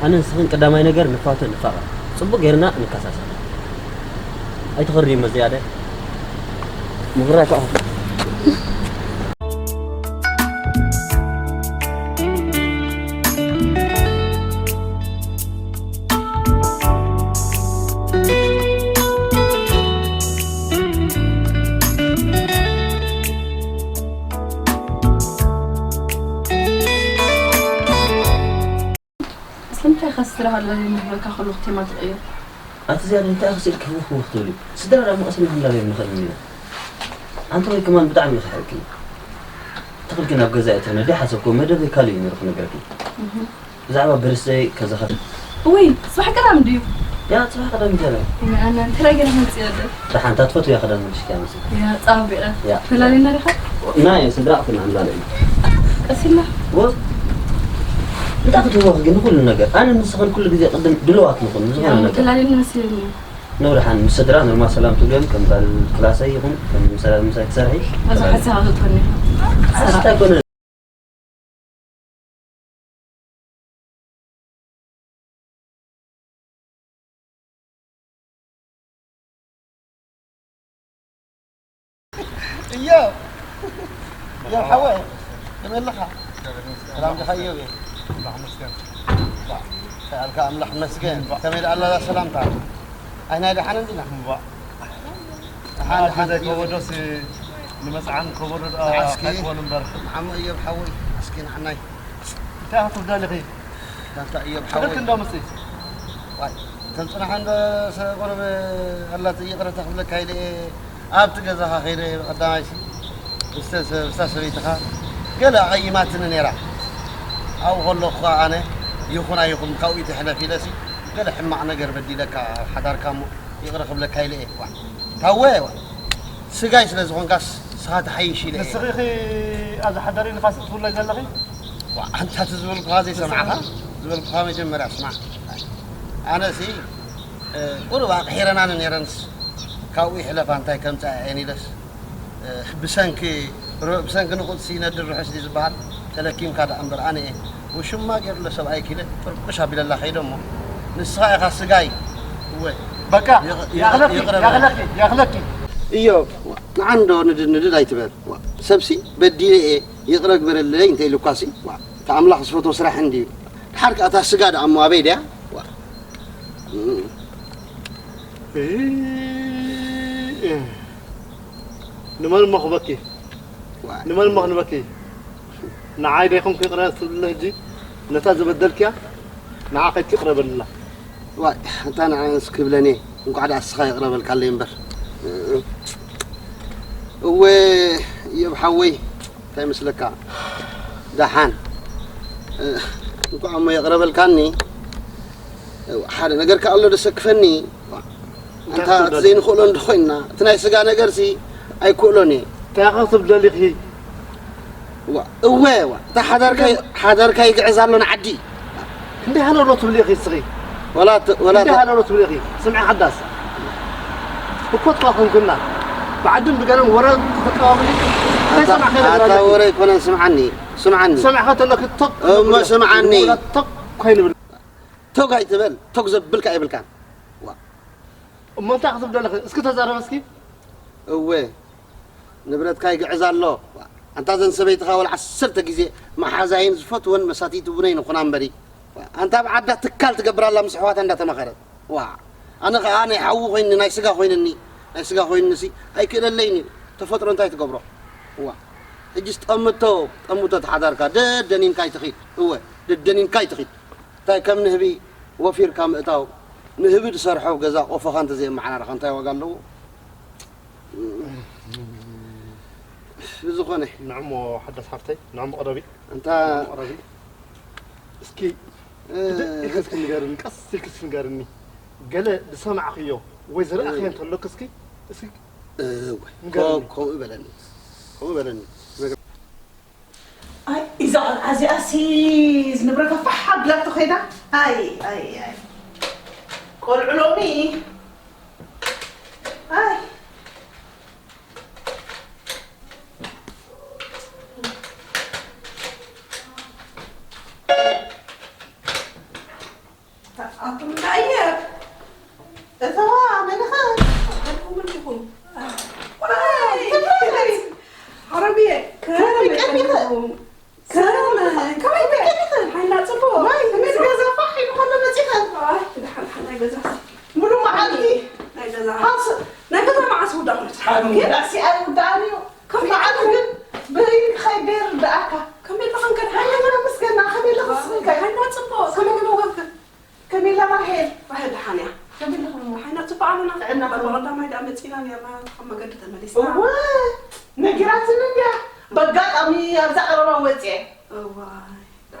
ኣነ ንስኽን ቀዳማይ ነገር ንፋቶ ንፋቐር። ጽቡቕ ጌርና ንከሳሰብ። ኣይትኸርድዩ መዝያደ። ምኽራይ ከኣ ስለምንታይ ኢኻ ስድራኻ ላልየ ንብረካ ከለኹ ቴማ ትቕይር? ኣቲ ዝያዳ እንታይ ኢኺ ስኢልኪ ህውኽ ህውኽ ትብሊ? ስድራ ደኣ እሞ ቀሲና ክንላልዮም ንኽእል ኢና። ኣንቲ ወይ ከማን ብጣዕሚ ኢኺ ሕርቂ። ተኽልኪ ናብ ገዛ እተነ ደይ ሓሰብክዎ መደበይ ካልእ እዩ ነይሩ ክነግረኪ። ብዛዕባ በርስደይ ከዘኸር እወይ፣ ጽባሕ ቀዳም ድዩ? ያ ጽባሕ ቀዳም ይተረ። ኣነ እንተላይ ገና መጽእ ያለ። ደሓን እታ ትፈትውያ ክዳን መልሽኪያ መጽእ። ያ ጻቢቐ። ያ። ተላሊና ዲኻ? ናይ ስድራ ኣኹን ኣምላለ እዩ። ቀሲና። ወ እንታይ ክትህወኺ ግን ንኹሉ ነገር ኣነ ንስኽን ኩሉ ግዜ ቅድም ድልዋት ንኹን ዝኾነ ነገር። ተላሊና መሲልኒ። ንብርሃን ምስ ስድራ ኖርማል ሰላም ትብልዮም ከም ጋል ክላሰይ ይኹን ከም ምሳይ ክሰርሒ። ኣዛ ሓሳብ ኣዘትኾኒ። ኣስታ ኮነ እዮ እዮ ሓወይ ከመይ ኣለኻ? ሰላም ዲኻ እዮብ? ሰኣልካ ኣምላኽ መስገን ከመይ ደኣ ኣላ ሰላምታ? ኣይናይ ደሓን እንዲና? እምባእ ደሓን ደሓን ገዛይ ከበዶስ ንመጽዓን ከበዶ ደኣ እስኪ ኣይኮን እምበር። ንዓሞ እዮብ ሓወይ እስኪ ንዓናይ እንታይ ክትብዳ ኣለኺ? ጋንታ እዮብ ሓወይ። ትኽክል እንዶ ምጽእ። ዋይ ከም ጽናሕ እንዶ ሰብ ቁሩብ ኣላት ይቕረታ ክብለካ ኢለ እየ ኣብቲ ገዛኻ ከይደ ብቐዳማይሲ ምስተ ምስታ ሰበይትኻ ገለ ኣቐይማትኒ ነይራ። ኣብኡ ከለኹ ኸኣ ኣነ ይኹን ኣይኹን ካብኡ ይትሕለፍ ኢለሲ ገለ ሕማቕ ነገር በዲለካ ኣብ ሓዳርካ እሞ ይቕረ ክብለካ ኢለ እየ። ዋ ታወ ዋ ስጋይ ስለ ዝኾንካስ ንስኻ ትሓይሽ ኢለ እየ። ንስኺ ኢኺ ኣብዚ ሓዳር ኢልካ ስቕ ትብለይ ዘለኺ? ዋ ኣንታ እቲ ዝበልኩኻ ዘይሰማዕኻ ዝበልኩኻ መጀመርያ ስማዕ። ኣነሲ ቁሩብ ኣቕሒረናኒ ነይረንስ ካብኡ ይሕለፋ እንታይ ከምፅኣ እየን ኢለስ ብሰንኪ ብሰንኪ ንቑፅሲ ይነድር ርሑስ ድዩ ዝበሃል ተለኪምካ ደኣ እምበር ኣነ እየ ውሽማ ገይሩለ ሰብኣይኪ ኢለ ጥርቁሽ ኣቢለላ ከይደ እሞ ንስኻ ኢኻ ስጋይ እወ በቃ ይቕረ በል። ያኽለኪ ያኽለኪ ያኽለኪ እዮብ ንዓ እንዶ ንድድ ንድድ ኣይትበል ሰብሲ በዲለ እየ ይቕረ ግበረለይ እንተ ኢሉኳሲ እቲ ኣምላኽ ዝፈትዎ ስራሕ እንድዩ ድሓር ከኣ እታ ስጋ ደኣ እሞ ኣበይ ድያ ንመን እሞ ክበኪ ንመን እሞ ክንበኪ ንዓይ ዶ ይኹንኩ ይቕረ ትብልኒ ሕጂ ነታ ዝበደልክያ ንዓ ከይድኪ ይቕረ በልላ ዋይ ኣንታ ንዓንስ ክብለኒ እንቋዕ ደኣ እስኻ ይቕረ በልካለይ እምበር እወ እዮብ ሓወይ እንታይ መስለካ ደሓን እንቋዕ እሞ ይቕረ በልካኒ ሓደ ነገር ከኣ ኣሎ ደሰክፈኒ ኣንታ ዘይንኽእሎ እንድኾይንና እቲ ናይ ስጋ ነገርሲ ኣይክእሎን እየ እንታይ ክትብል ደሊኺ እወ እታ ሓዳርካ ይግዕዝ ኣሎ ንዓዲ ክንደይ ሃለሎ ትብሊ ኢኺ እስኺ ወላ ወላ ክንደይ ሃለሎ ትብሊ ኢኺ ስምዒ ሓዳስ እኮ ትኳ ኮንኩና ብዓድን ብገለን ወረ ተተቀባብሊ እንታይ ሰማዕ ከይነ ኣታ ወረ ኣይኮነን ስምዓኒ ስምዓኒ ሰማዕካ ተለክ ቶክ እሞ ስምዓኒ ቶክ ኮይንብል ቶክ ኣይትበል ቶክ ዘብልካ ኣይብልካን እሞ እንታይ ክትብል ዘለኺ እስኪ ተዛረብ እስኪ እወ ንብረትካ ይግዕዝ ኣሎ ኣንታ ዘን ሰበይትኻ ወላ ዓሰርተ ግዜ መሓዛይን ዝፈትወን መሳትይት ቡነይ ንኹና እምበሪ ኣንታ ኣብ ዓዳ ትካል ትገብር ኣላ ምስ ኣሕዋታ እንዳተማኸረት ዋ ኣነ ኸኣ ናይ ሓዊ ኮይኒ ናይ ስጋ ኮይንኒ ናይ ስጋ ኮይንሲ ኣይክእለለይን እዩ ተፈጥሮ እንታይ ትገብሮ ዋ ሕጂስ ጠምቶ ጠምቶ ተሓዳርካ ደደኒንካ ኣይትኺድ እወ ደደኒንካ ኣይትኺድ እንታይ ከም ንህቢ ወፊርካ ምእታው ንህቢ ዝሰርሖ ገዛ ቆፎኻ እንተዘየመዓራረኻ እንታይ ዋጋ ኣለዎ ብዝኾነ ንዕሞ ሓዳስ ሓፍተይ ንዕሞ ቅረቢ እንታ ቅረቢ እስኪ ብድእ ኢልኪ እስኪ ንገርኒ ቀስ ኢልኪ እስኪ ንገርኒ ገለ ዝሰማዕክዮ ወይ ዝረኣኽዮ እንተሎክ እስኪ እስኪ ንገርኒ ከምኡ በለኒ ከምኡ በለኒ ኣይ እዛ ቆልዓ እዚኣሲ ንብረታ ፋሕ ኣቢላቶ ከይዳ ኣይ ኣይ ኣይ ቆልዑ ሎሚ ኣይ እተዋ መን ኸ? ኣንቱኹም እንዲኹም። ዋይ፣ ተመልከት። ዓረብየ፣ ከመይ ቀኒኸ? ከመይ፣ ከመይ ቀኒኸ? ሓይና ጽቡቕ። ዋይ፣ ምስ ገዛ ፋሕ ኢሉ ከሎ መጺኸ። ዋይ፣ ደሓን፣ ደሓን፣ ናይ ገዛ። ሙሉ መዓልቲ። ናይ ገዛ። ሃስ። ናይ ገዛ መዓስ ውዳእ ማለት። ኣብ ግን ውዳእሲ ኣይውዳእን እዩ። ከመይ መዓልቲ ግን ብኢድ ክኸይድ ይርድኣካ። ከመይ ኢልካ ክንከድ? ሓይና መስገና፣ ከመይ ኢልካ ክስንከ? ሓይና ጽቡቕ፣ ከመይ ኢልካ ወገንከ? ከመይ ኢላ ራሄል? ራሄል ደሓን እያ። ከመይ ኢልኩም እሞ? ሓይና ጽቡቕ ኣለና። ጥዕና በቃ ከመይ? ቀዳማይ ደኣ መጺና ኔርና፣ ካብ መገዲ ተመሊስና። እወ፣ ነጊራትኒ እንድያ። በጋጣሚ ኣብዛ ቀረባ ወጽኤ። እዋይ።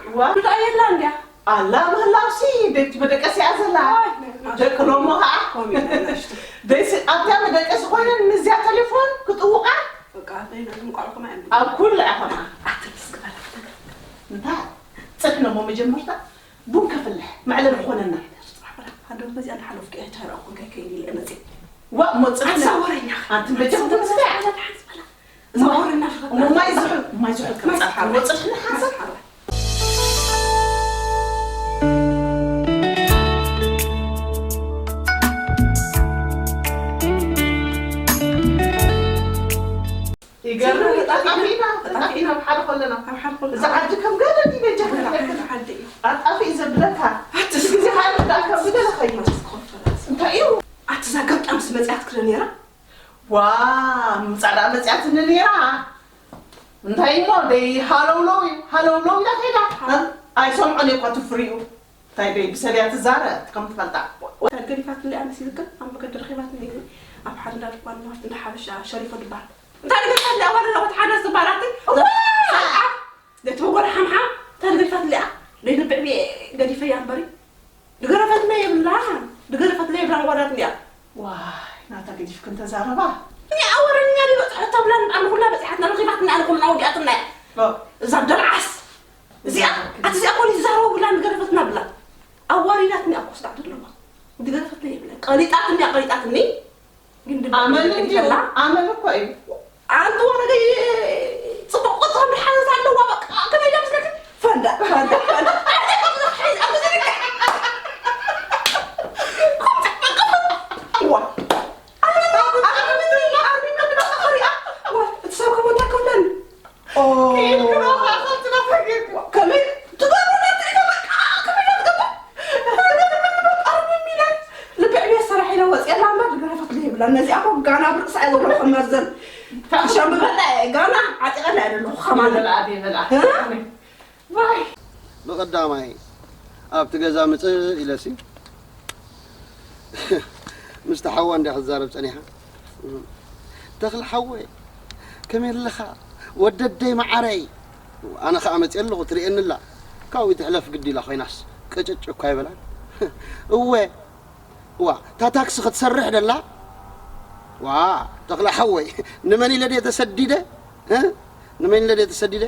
እዋ። ዱዳ የላ እንድያ። ኣላ ምህላውሲ፣ ደቂ መደቀሲ እያ ዘላ። ዋይ፣ ናይ ደቂ ሎሞ ኸዓ። ኮሚና ናሽቱ። ደስ ኣብታ መደቀሲ ኮይነን ምስዚያ ቴሌፎን ክጥውቓ። በቃ፣ በይና፣ እንቋዕ ኮማ እዮም። ኣብ ኩሉ ዓኸማ። ኣትልስ ክበላ። እንታይ? ጽሕኖ እሞ መጀመርታ። ቡን ከፍልሕ መዕለቢ ክኾነና። ሓደር በዚኣ ንሓለፍኪ ኣይተረእኩ እንታይ ከይኒ ኢለ መፅእ። ዋ እሞ ፅድና። ኣንሳ ወረኛ። ኣንቲ በጃ ክትመስልያ። ሓንስ በላ። እዛ ወረኛ ሽኸት እሞ ማይ ዝሑል፣ ማይ ዝሑል ማይ ከምፃ ዝሓርበ። እሞ ፅድና ሓንሳ። ማይ ዝሓርበ። ይገርም፣ ተጣፊእና፣ ተጣፊእና፣ ተጣፊእና ኣብ ሓደ ከለና። ኣብ ሓደ ከለና። እዛ ዓዲ ከም ገለ ድዩ በጃ ክትለካ? ሓደ እዩ። ኣጣፊእ ዘብለካ። ኣትስ። እቲ ግዜ ሃይለ ደኣ ከም ዝደለኸዮ። ኣትስ ኮንፈረንስ። እንታይ እዩ? ኣቲ እዛ ገምጣምስ መጺኣት ክለ ነይራ? ዋ፣ ምጻእ ደኣ መጺኣትኒ ነይራ። እንታይ እሞ ደይ ሃለውለው እዩ፣ ሃለውለው ኢላ ከይዳ። ኣይሰምዖን እየ እኳ እቲ ፍሪኡ። እንታይ ደይ ብሰብ እያ ትዛረብ ከም ትፈልጣ። ወታደር ገዲፋትኒ ደኣ መሲልክን ኣብ መገዲ ረኺባትኒ። ኣብ ሓደ እንዳ ድኳን ናብቲ እንዳ ሓበሻ ሸሪፎ ድበሃል። እንታይ ገዲፋትኒ ደኣ ዋላ ለኹት ሓዳስ ዝበሃል ኣቲ። እዋ! ሰብዓ! ነቲ መጎዳ ሓምሓም እንታይ ገዲፋትኒ ደኣ? ደይ ንብዕብየ ገዲፈያ እምበሪ። ድገረፈትለይ የብላን። ድገረፈትለይ የብላን ዋዳትኒ ደኣ። ዋይ ናታ ገዲፍክን ተዛረባ። እኔ ኣወረኛ ዲበጽሖ ተብላን ኣነ ኩላ በጺሓትና ረኺባትና ኣነ ኩልና ወዲኣትና እያ። ኦ። እዛ ደርዓስ እዚኣ ኣቲ እዚኣ ኮን ይዛረቡ ብላ ንገረፈትና ብላ ኣዋሪዳትኒ ኣብ ኮስዳዕ ዘለዋ ድገረፈትለይ የብላን ቀሊጣትኒ እያ ቀሊጣትኒ። ግን ድማ ኣመል እንዲሁ ከላ ኣመል እኮ እዩ። ኣንቲ ወረደይ ጽቡቕ ቅርጺ ከም ሓንሳ ኣለዋ በቃ ከመይ ኢላ መስለኪ? ፈንዳ ፈንዳ ፈንዳ። ዋ እቲ ሰብ ከመይ እንታይ ክብለኒ? ኦ። ከመይ ትገብሩ ናትሪካ በቃ ከመይ ትገብር? ኣርምም ኢለ ልቢ ዕብየት ሰራሕ ኢለ ወፅኤላ እምበር ዝገረፈት ዘይብላ። ነዚኣ እኮ ጋና ብርእሳ እየ ዘለኹ መርዘን። ክሸምበላ እየ ጋና ዓጢቐላ እየ ዘለኹ ከማን። ይበልዓ፣ ይበልዓ። እ? ዋይ። ብቐዳማይ ኣብቲ ገዛ ምፅእ ኢለሲ ምስቲ ሓዋ እንድያ ክዛረብ ጸኒሓ። ተኽለ ሓወይ ከመይ ኣለኻ ወደደይ መዓረይ? ኣነ ኸኣ መጽየ ኣለኹ ትርእየኒ ኣላ። ካብኡ ትሕለፍ ግዲ ኢላ ኮይናስ ቅጭጭ እኳ ኣይበላን። እወ ዋ እታ ታክሲ ክትሰርሕ ደላ ዋ ተኽለ ሓወይ ንመን ኢለ ድየ ተሰዲደ? እ? ንመን ኢለ ድየ ተሰዲደ?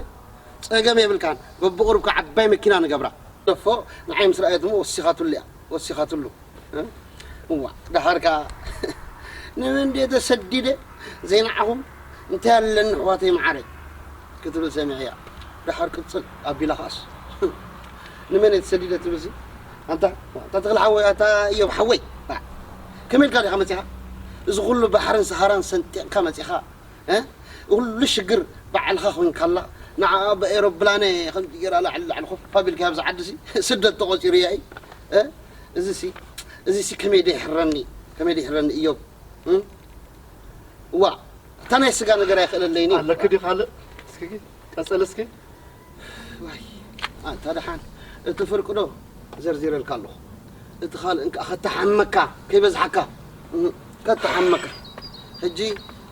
ጸገም የብልካን በብቑሩብካ ዓባይ መኪና ንገብራ። ደፎ ንዓይ ምስ ረኣየት እሞ ወሲኻትሉ እያ ወሲኻትሉ። እዋ ደሓር ከኣ ንመን ድየ ተሰዲደ ዘይንዓኹም እንታይ ኣለኒ ኣሕዋተይ መዓረይ ክትብል ሰሚዐያ። ደሓር ቅጽል ኣቢላ ከኣስ ንመን እየ ተሰዲደ ትብልሲ? ኣንታ ኣታ ተኽለ ሓወይ ኣታ እዮብ ሓወይ ከመይ ኢልካ ዲኻ መጺኻ? እዚ ኩሉ ባሕርን ሰሃራን ሰንጢቕካ መጺኻ ኩሉ ሽግር ባዕልኻ ኮንካላ ንዓኣ ብኤሮፕላነ ከምዚ ገይራ ላዕሊ ላዕሊ ኮፍ ኣቢልካያ ኣብዚ ዓዲ ሲ ስደት ተቖጺሩ እያ እዩ። እዚ ሲ እዚ ሲ ከመይ ዶ ይሕረኒ ከመይ ዶ ይሕረኒ እዮብ። እዋ እታ ናይ ስጋ ነገር ኣይኽእለለይኒ። ኣለኪ ዲ ካልእ እስኪ ቀጽል እስኪ። ዋይ ኣንታ ደሓን እቲ ፍርቂ ዶ ዘርዚረልካ ኣለኹ። እቲ ካልእ እንካ ከተሓመካ ከይበዝሓካ ከተሓመካ። ሕጂ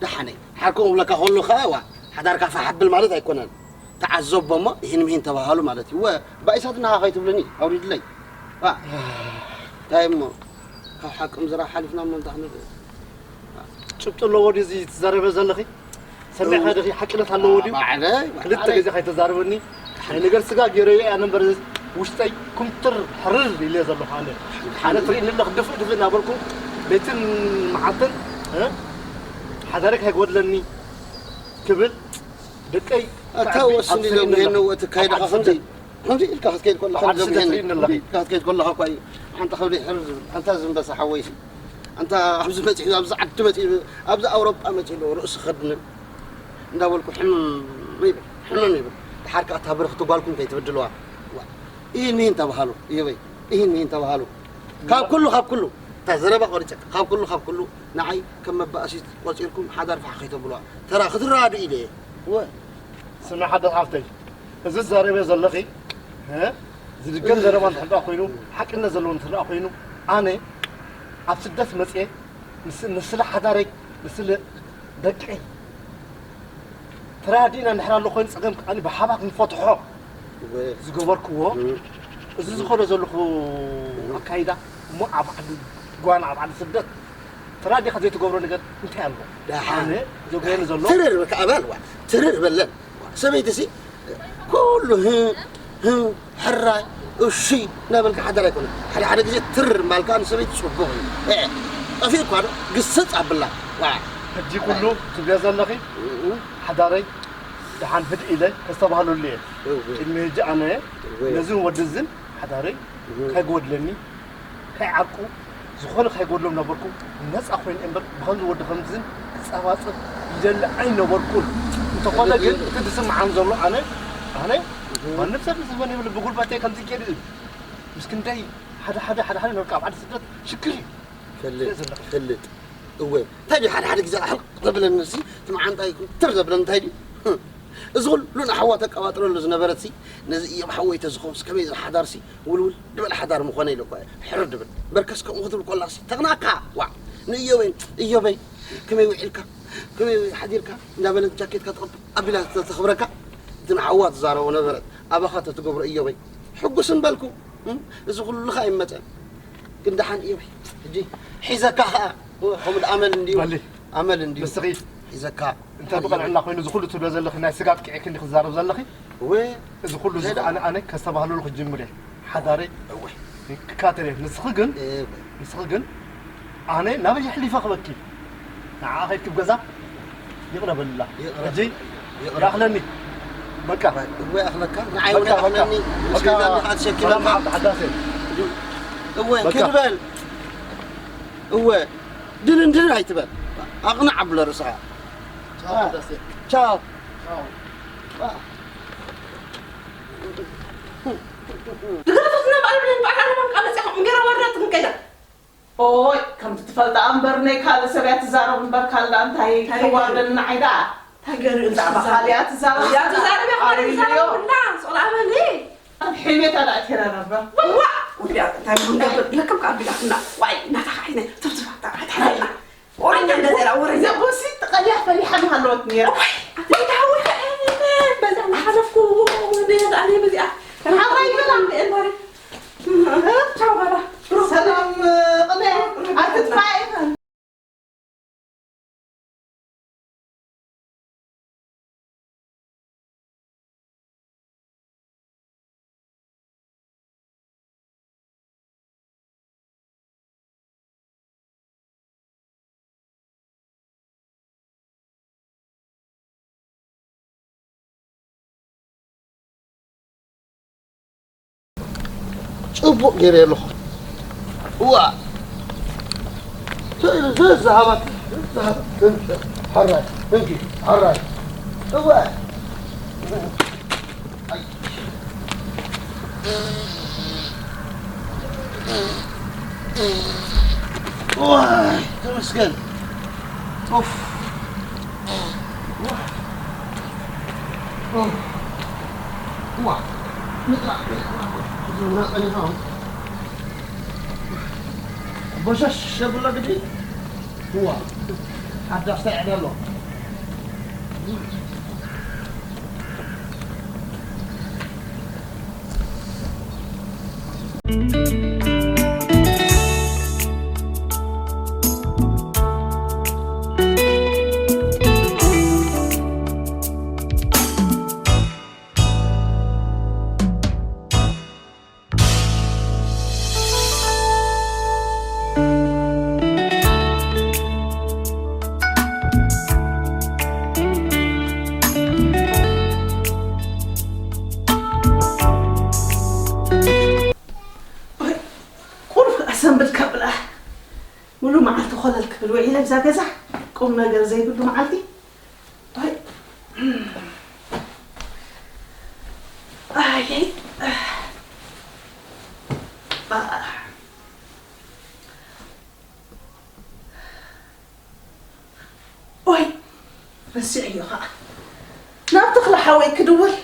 ደሓነይ ሓርኩም እብለካ ከሎ ከኣ ዋ ሓዳርካ ፋሕ ኣብል ማለት ኣይኮነን። ተዓዘቦ እሞ ይህን ምሂን ተባሃሉ ማለት እዩ። ወ ባኢሳት ናኻ ከይትብልኒ ኣውሪድለይ። ዋ እንታይ እሞ ካብ ሓቂ ምዝራብ ሓሊፍና እሞ እንታይ ክንብል። ጭብጢ ኣለዎ ድዩ እዚ ትዛረበ ዘለኺ? ሰሚዕካ ዲኺ ሓቅነት ኣለዎ ድዩ? ባዕለይ፣ ክልተ ባዕለይ። ግዜ ከይተዛርበኒ ናይ ነገር ስጋ ገይረዮ እያ ነበር ውሽጠይ ኩምትር ሕርር ኢለ ዘለኹ ኣነ ሓደ ትርእኒ ኣለኽ ድፍእ ድፍእ እናበልኩ ለይትን መዓልትን እ? ሓዳሪ ከይጎድለኒ ክብል ደቀይ ኣታ ወስኒ ሎም ይሄን ነው እቲ ካይዳ ኣብ ዓዲ ከምዚ ስደት ከምዚ ኢልካ ክትከይድ ከለኻ ኣብ ዓዲ ስደት ገብሄን ትርእኒ ኣለኺ። ኢልካ ክትከይድ ከለኻ እኳ እዩ ሓንቲ ከብዲ ሕርር ዝብል ኣንታ ዝንበሳ ሓወይሲ ኣንታ ኣብዚ መጺኡ ኣብዚ ዓዲ መጺኡ ኣብዚ ኣውሮጳ መጺኡ ርእሲ ከድንን እንዳበልኩ ሕምም ይብል ሕምም ይብል። ድሓር ከኣ እታ ብርኽቲ ጓልኩም ከይትብድልዋ። ዋ፣ ኢሂን ሚሂን ተባሃሉ እዮበይ፣ ኢሂን ሚሂን ተባሃሉ። ካብ ኩሉ ካብ ኩሉ እታ ዘረባ ቆሪጸ ካብ ኩሉ ካብ ኩሉ ንዓይ ከም መባእሲት ቆጺርኩም ሓዳር ፋሕ ከይተብልዋ። ተራ ክትረዳድኡ ኢለ እየ። ወ ስምዒ ሓዳር ሓፍተይ፣ እዚ ትዛረብዮ ዘለኺ እ ዝድገም ዘረባ እንተደኣ ኮይኑ፣ ሓቅነት ዘለዎ እንተደኣ ኮይኑ፣ ኣነ ኣብ ስደት መፅየ ንስ- ንስለ ሓዳረይ ንስለ ደቀይ ተረዳዲእና እንድሕር ኣሎ ኮይኑ ፀገም ከዓኒ ብሓባር ንፈትሖ ዝገበርክዎ እዚ ዝኸዶ ዘለኹ ኣካይዳ እሞ ኣብ ዓዲ ጓና ኣብ ዓዲ ስደት ተራዲኻ ዘይትገብሮ ነገር እንታይ ኣሎ? ደሓን። ኣነ ዘጉየኒ ዘሎ ትርር በቃ ኣባል ዋ ትርር በለን። ሰበይቲ ሲ ኩሉ ህ ህ ሕራይ እሺ እናበልካ ሓዳር ኣይኮነ። ሓደ ሓደ ግዜ ትርር ማልካ ንሰበይቲ ጽቡቕ እዩ። እ፣ ጠፊእ እኳ ዶ ግስጽ ኣብላ። ዋ ሕጂ ኩሉ ትብልዮ ዘለኺ ሓዳረይ ደሓን ህድእ ኢለ ከስተባህለሉ እየ። እው፣ ቅድሚ ሕጂ ኣነ እው። ነዚ ወዲ እዝን ሓዳረይ እው። ከይጎድለኒ ከይዓርቁ ዝኾነ ከይጎድሎም ነበርኩ ነፃ ኮይነ እምበር ብኸምዚ ወዲ ከምዝን ክፀባፅብ ይደሊ ኣይነበርኩን። እንተኾነ ግን እቲ ዝስምዓኒ ዘሎ ኣነ ኣነ ማንም ሰብ ዝህበን የብሉ ብጉልበተይ ከምዚ ገይሩ እዩ ምስ ክንደይ ሓደ ሓደ ሓደ ሓደ ነርካ ኣብ ዓዲ ስደት ሽግር እዩ ፈልጥ ፈልጥ እወ እንታይ ድዩ ሓደ ሓደ ግዜ ኣሕልቕ ዘብለኒ ሲ እቲ መዓንጣይ ትር ዘብለኒ እንታይ ድዩ እዚ ኩሉ ንሓዋ ተቀባጥረሉ ዝነበረት ሲ ነዚ እዮም ሓወይ ተዝኸውስ ከመይ ዝሓዳር ሲ ውልውል ድበል ሓዳር ምኾነ ኢለ እኳ ሕር ድብል በርከስ ከምኡ ክትብል ኮላ ሲ ተቕናካ ዋ ንእዮበይ እዮበይ ከመይ ውዒልካ ከመይ ሓዲርካ እንዳበለት ጃኬትካ ተቐብ ኣቢላ ተኽብረካ እቲ ንሓዋ ትዛረቦ ነበረት ኣባኻ ተትገብሮ እዮበይ ሕጉስ እንበልኩ እዚ ኩሉ ኸ ኣይመጸን ግን ደሓን እዮበይ ሕጂ ሒዘካ ኸኣ ከምኡ ኣመል እንድዩ በሊ ኣመል እንድዩ ንስኺ ሒዘካ እንተ ብቐንዕና ኮይኑ እዚ ኩሉ ትብሎ ዘለኺ ናይ ስጋ ኣጥቂዕኪ እንዲ ክዛረብ ዘለኺ እወ እዚ ኩሉ እዚ ዘይዳ- ኣነ ኣነ ከስተባህለሉ ክጅምር እየ ሓዳረይ እወ ክካተል እየ ንስኺ ግን እወ ንስኺ ግን ኣነ ናበይ የሕሊፈ ክበኪ ንዓ ኸይድኪ ብ ገዛ ይቕረ በልላ ይቕረ ሕጂ ይቕረ። ይኣኽለኒ በቃ እወ ኣኽለካ ንዓይ እውን በቃ በቃ ኣኽለኒ በቃ ምስኪና ኣትሸኪመካ ሰላም ሓዳሴ እወ በቃ። ክድበል እወ ድንን ድንን ኣይትበል ኣቕንዕ ኣብሎ ርእስኻ ቻው። ዝገደፈትና በዓል ብለን በዓል ዓለማም ቃል መፅያ እንጌራ ዋርዳ ትንቀያ ኦይ ከምቲ ትፈልጣ እምበር ናይ ካልእ ሰብ እያ ትዛረብ እምበር ካልዳ እንታይ እንታይ ትዋርደኒ ንዓይ ደኣ እንታይ ገይሩ ብዛዕባ ካልእ እያ ትዛረብ እያ ትዛረብ እያ ካልእ ኣውሪድዮ። ይዛረብ ብላ ሶላ በሊ ኣብ ሕሜታ ደኣ ትሄዳ ነበር ዋ ወዲያ እንታይ ምንገበር ለከም ካብ ቢላትና ዋይ እናታ ካሒነ ትብትባ ታሓታሓልና ወረኛ እንደዘራ ወረኛ ዘቦሲ ተቐሊያ ፈሊሓ ምሃለወት ነይራ ወይ ኣትሌት ሃወ በዛ እናሓለፍኩ ወደ ኣነ በዚኣ ሓራይ በላ እምበሪ ቻው በላ ሰላም ቅነ ኣትጥፋ ኢኸን ጽቡቕ ገይረ ኣለኹ። እዋ። ዘ- ዘ- ዝሃባት ዝሃባት። ሕራይ፣ እንኪ፣ ሕራይ። እዋ። ኣይ። ዋይ፣ ተመስገን። ኡፍ። ዋ። ኡፍ። ዋ። ምጥራቕ፣ ምጥራቕ፣ ምጥራቕ። ቦሸሽ የብሎ ግዲ። ዋ። ሓዳሽ እንታይ ዕዳ ኣሎ? ቁሩብ ኣሰንብድ ከብላ ሙሉ መዓልቲ ኮለል ክብል ውዒለ እዛ ገዛ። ቁም ነገር ዘይብሉ መዓልቲ። ኣይ። ኣይ። ኣይ። ኦይ፣ ረሲዐዮ ኸዓ። ናብ ተኽለ ሓወይ ክድውል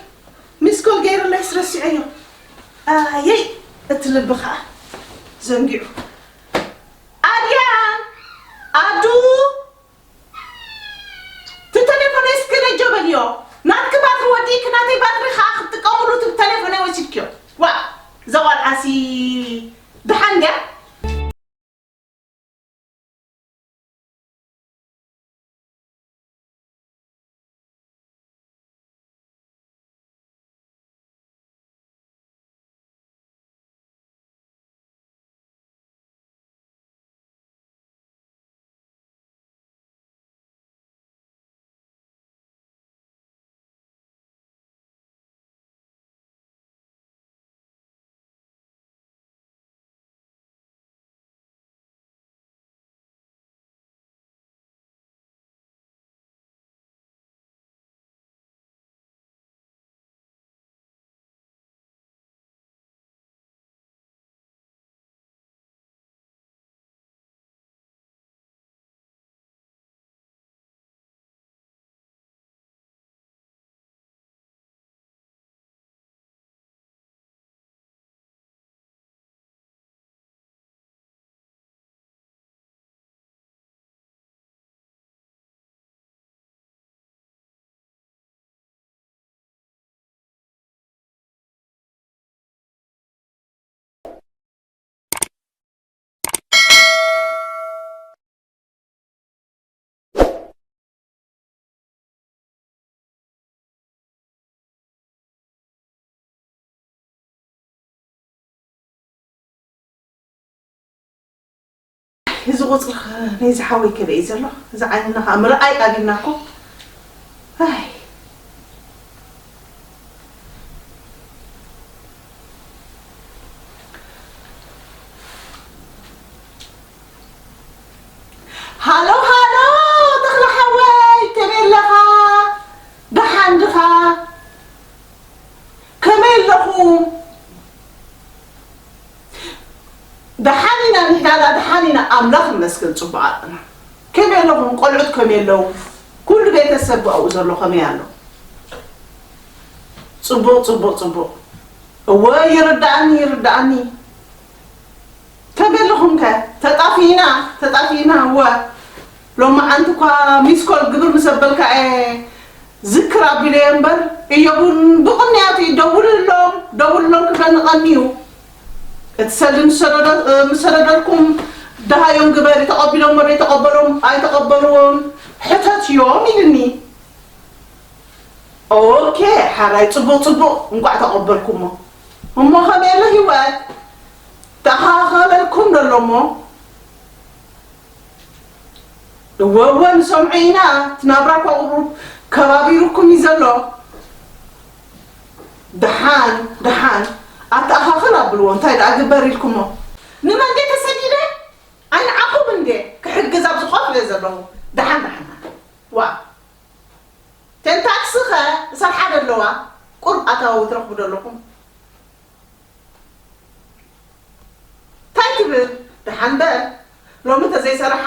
ሚስኮል ገይረለይስ ረሲዐዮ። ኣየይ፣ እቲ ልቢ ኸዓ ዘንጊዑ። ኣድያን፣ ኣዱ፣ እቲ ተሌፎነይ እስኪ ረጆ በልዮ። ናትኪ ባትሪ ወዲእኪ፣ ናተይ ባትሪ ኸዓ ክትጥቀምሉ እቲ ተሌፎነይ ወሲድክዮ። ዋ፣ እዛ ቖልዓሲ ደሓን ድያ? እዚ ቁፅሪ ኸ ናይዚ ሓወይ ከበይ እዩ ዘሎ? እዚ ዓይንና ኸዓ ምርኣይ ኣብዩና እኮ። ኣይ። ሃሎ፣ ሃሎ፣ ተኽለ ሓወይ፣ ከመይ ኣለኻ? ደሓን ድኻ? ከመይ ኣለኹም? ደሓን ኢና፣ ንሕና ደሓን ኢና፣ ኣምላኽ ይመስገን፣ ጽቡቓት ኢና። ከመይ ኣለኹም? ቆልዑት ከመይ ኣለዉ? ኩሉ ቤተሰብ ኣብኡ ዘሎ ከመይ ኣሎ? ጽቡቕ፣ ጽቡቕ፣ ጽቡቕ። እወ፣ ይርድኣኒ፣ ይርድኣኒ። ከመይ ኣለኹም ከ? ተጣፊእና፣ ተጣፊእና፣ እወ። ሎማዓንቲ እኳ ሚስኮል ግብር ምስ ኣበልካ እየ ዝክር ኣቢለዮ እምበር፣ እዮብ እውን ብቕንያት እዩ፣ ደውልሎም፣ ደውልሎም ክብለኒ ቀንዩ። እቲ ሰልዲ ምስ ሰደደ-፣ ምስ ሰደደልኩም ደሃዮም ግበሪ፣ ተቐቢሎሞ ዶ ኣይተቐበሎም-፣ ኣይተቐበልዎን ሕተትዮም ኢልኒ። ኦኬ፣ ሓራይ፣ ጽቡቕ፣ ጽቡቕ፣ እንቋዕ ተቐበልኩሞ። እሞ ከመይ ኣሎ ህይወት? ተኻኸለልኩም ዶ ኣሎ እሞ? እወ፣ እወ፣ ንሰምዖ ኢና። እቲ ናብራ እኳ ቁሩብ ከባቢሩኩም እዩ ዘሎ። ደሓን፣ ደሓን፣ ኣተኣኻኽል ኣብልዎ። እንታይ ደኣ ግበር ኢልኩሞ? ንመን ድየ ተሰዲደ? ኣይ፣ ንዓኹም እንድየ ክሕግዝ ኣብዚ ኮፍ ኢለ ዘለኹ። ደሓን፣ ደሓን፣ ደሓን። ዋ። ቴንታክስ ኸ ዝሰርሓ ዶ ኣለዋ? ቁሩብ ኣታዊ ትረኽቡ ዶ ኣለኹም? እንታይ ትብል? ደሓን በል። ሎሚ እንተዘይሰርሓ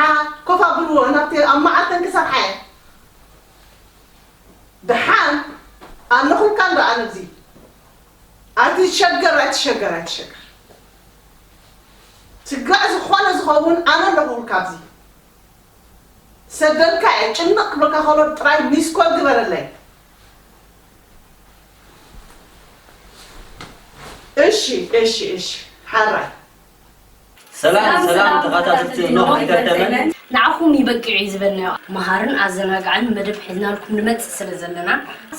ኮፍ ኣብልዎ፣ ናብቲ ኣብ መዓልተን ክሰርሓ እየን። ደሓን ኣለኹልካ እንዶ ኣነ ኣብዚ። ኣይትሸገር፣ ኣይትሸገር፣ ኣይትሸገር። ስጋዕ ዝኾነ ዝኸውን ኣነ ኣለኹልካ ኣብዚ። ሰደልካ እየ፣ ጭንቕ ክብለካ ከሎ ጥራይ ሚስኮል ግበረለይ። እሺ፣ እሺ፣ እሺ፣ ሓራይ። ሰላም፣ ሰላም፣ ሰላም፣ ተኸታተልቲ ተኸታተልቲ ኖህ ኖህ ኢንተርቴይንመንት። ኢንተርቴይንመንት። ንዓኹም ይበቅዕ እዩ ዝበልናዮ መሃርን ኣዘናጋዕን መደብ ሒዝናልኩም ንመጽእ ስለ ዘለና፣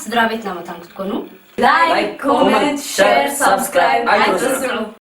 ስድራ ቤትና መታን ክትኮኑ ላይክ፣ ኮመንት፣ ሸር፣ ሳብስክራይብ ኣይትረስዑ። ኣይትረስዑ።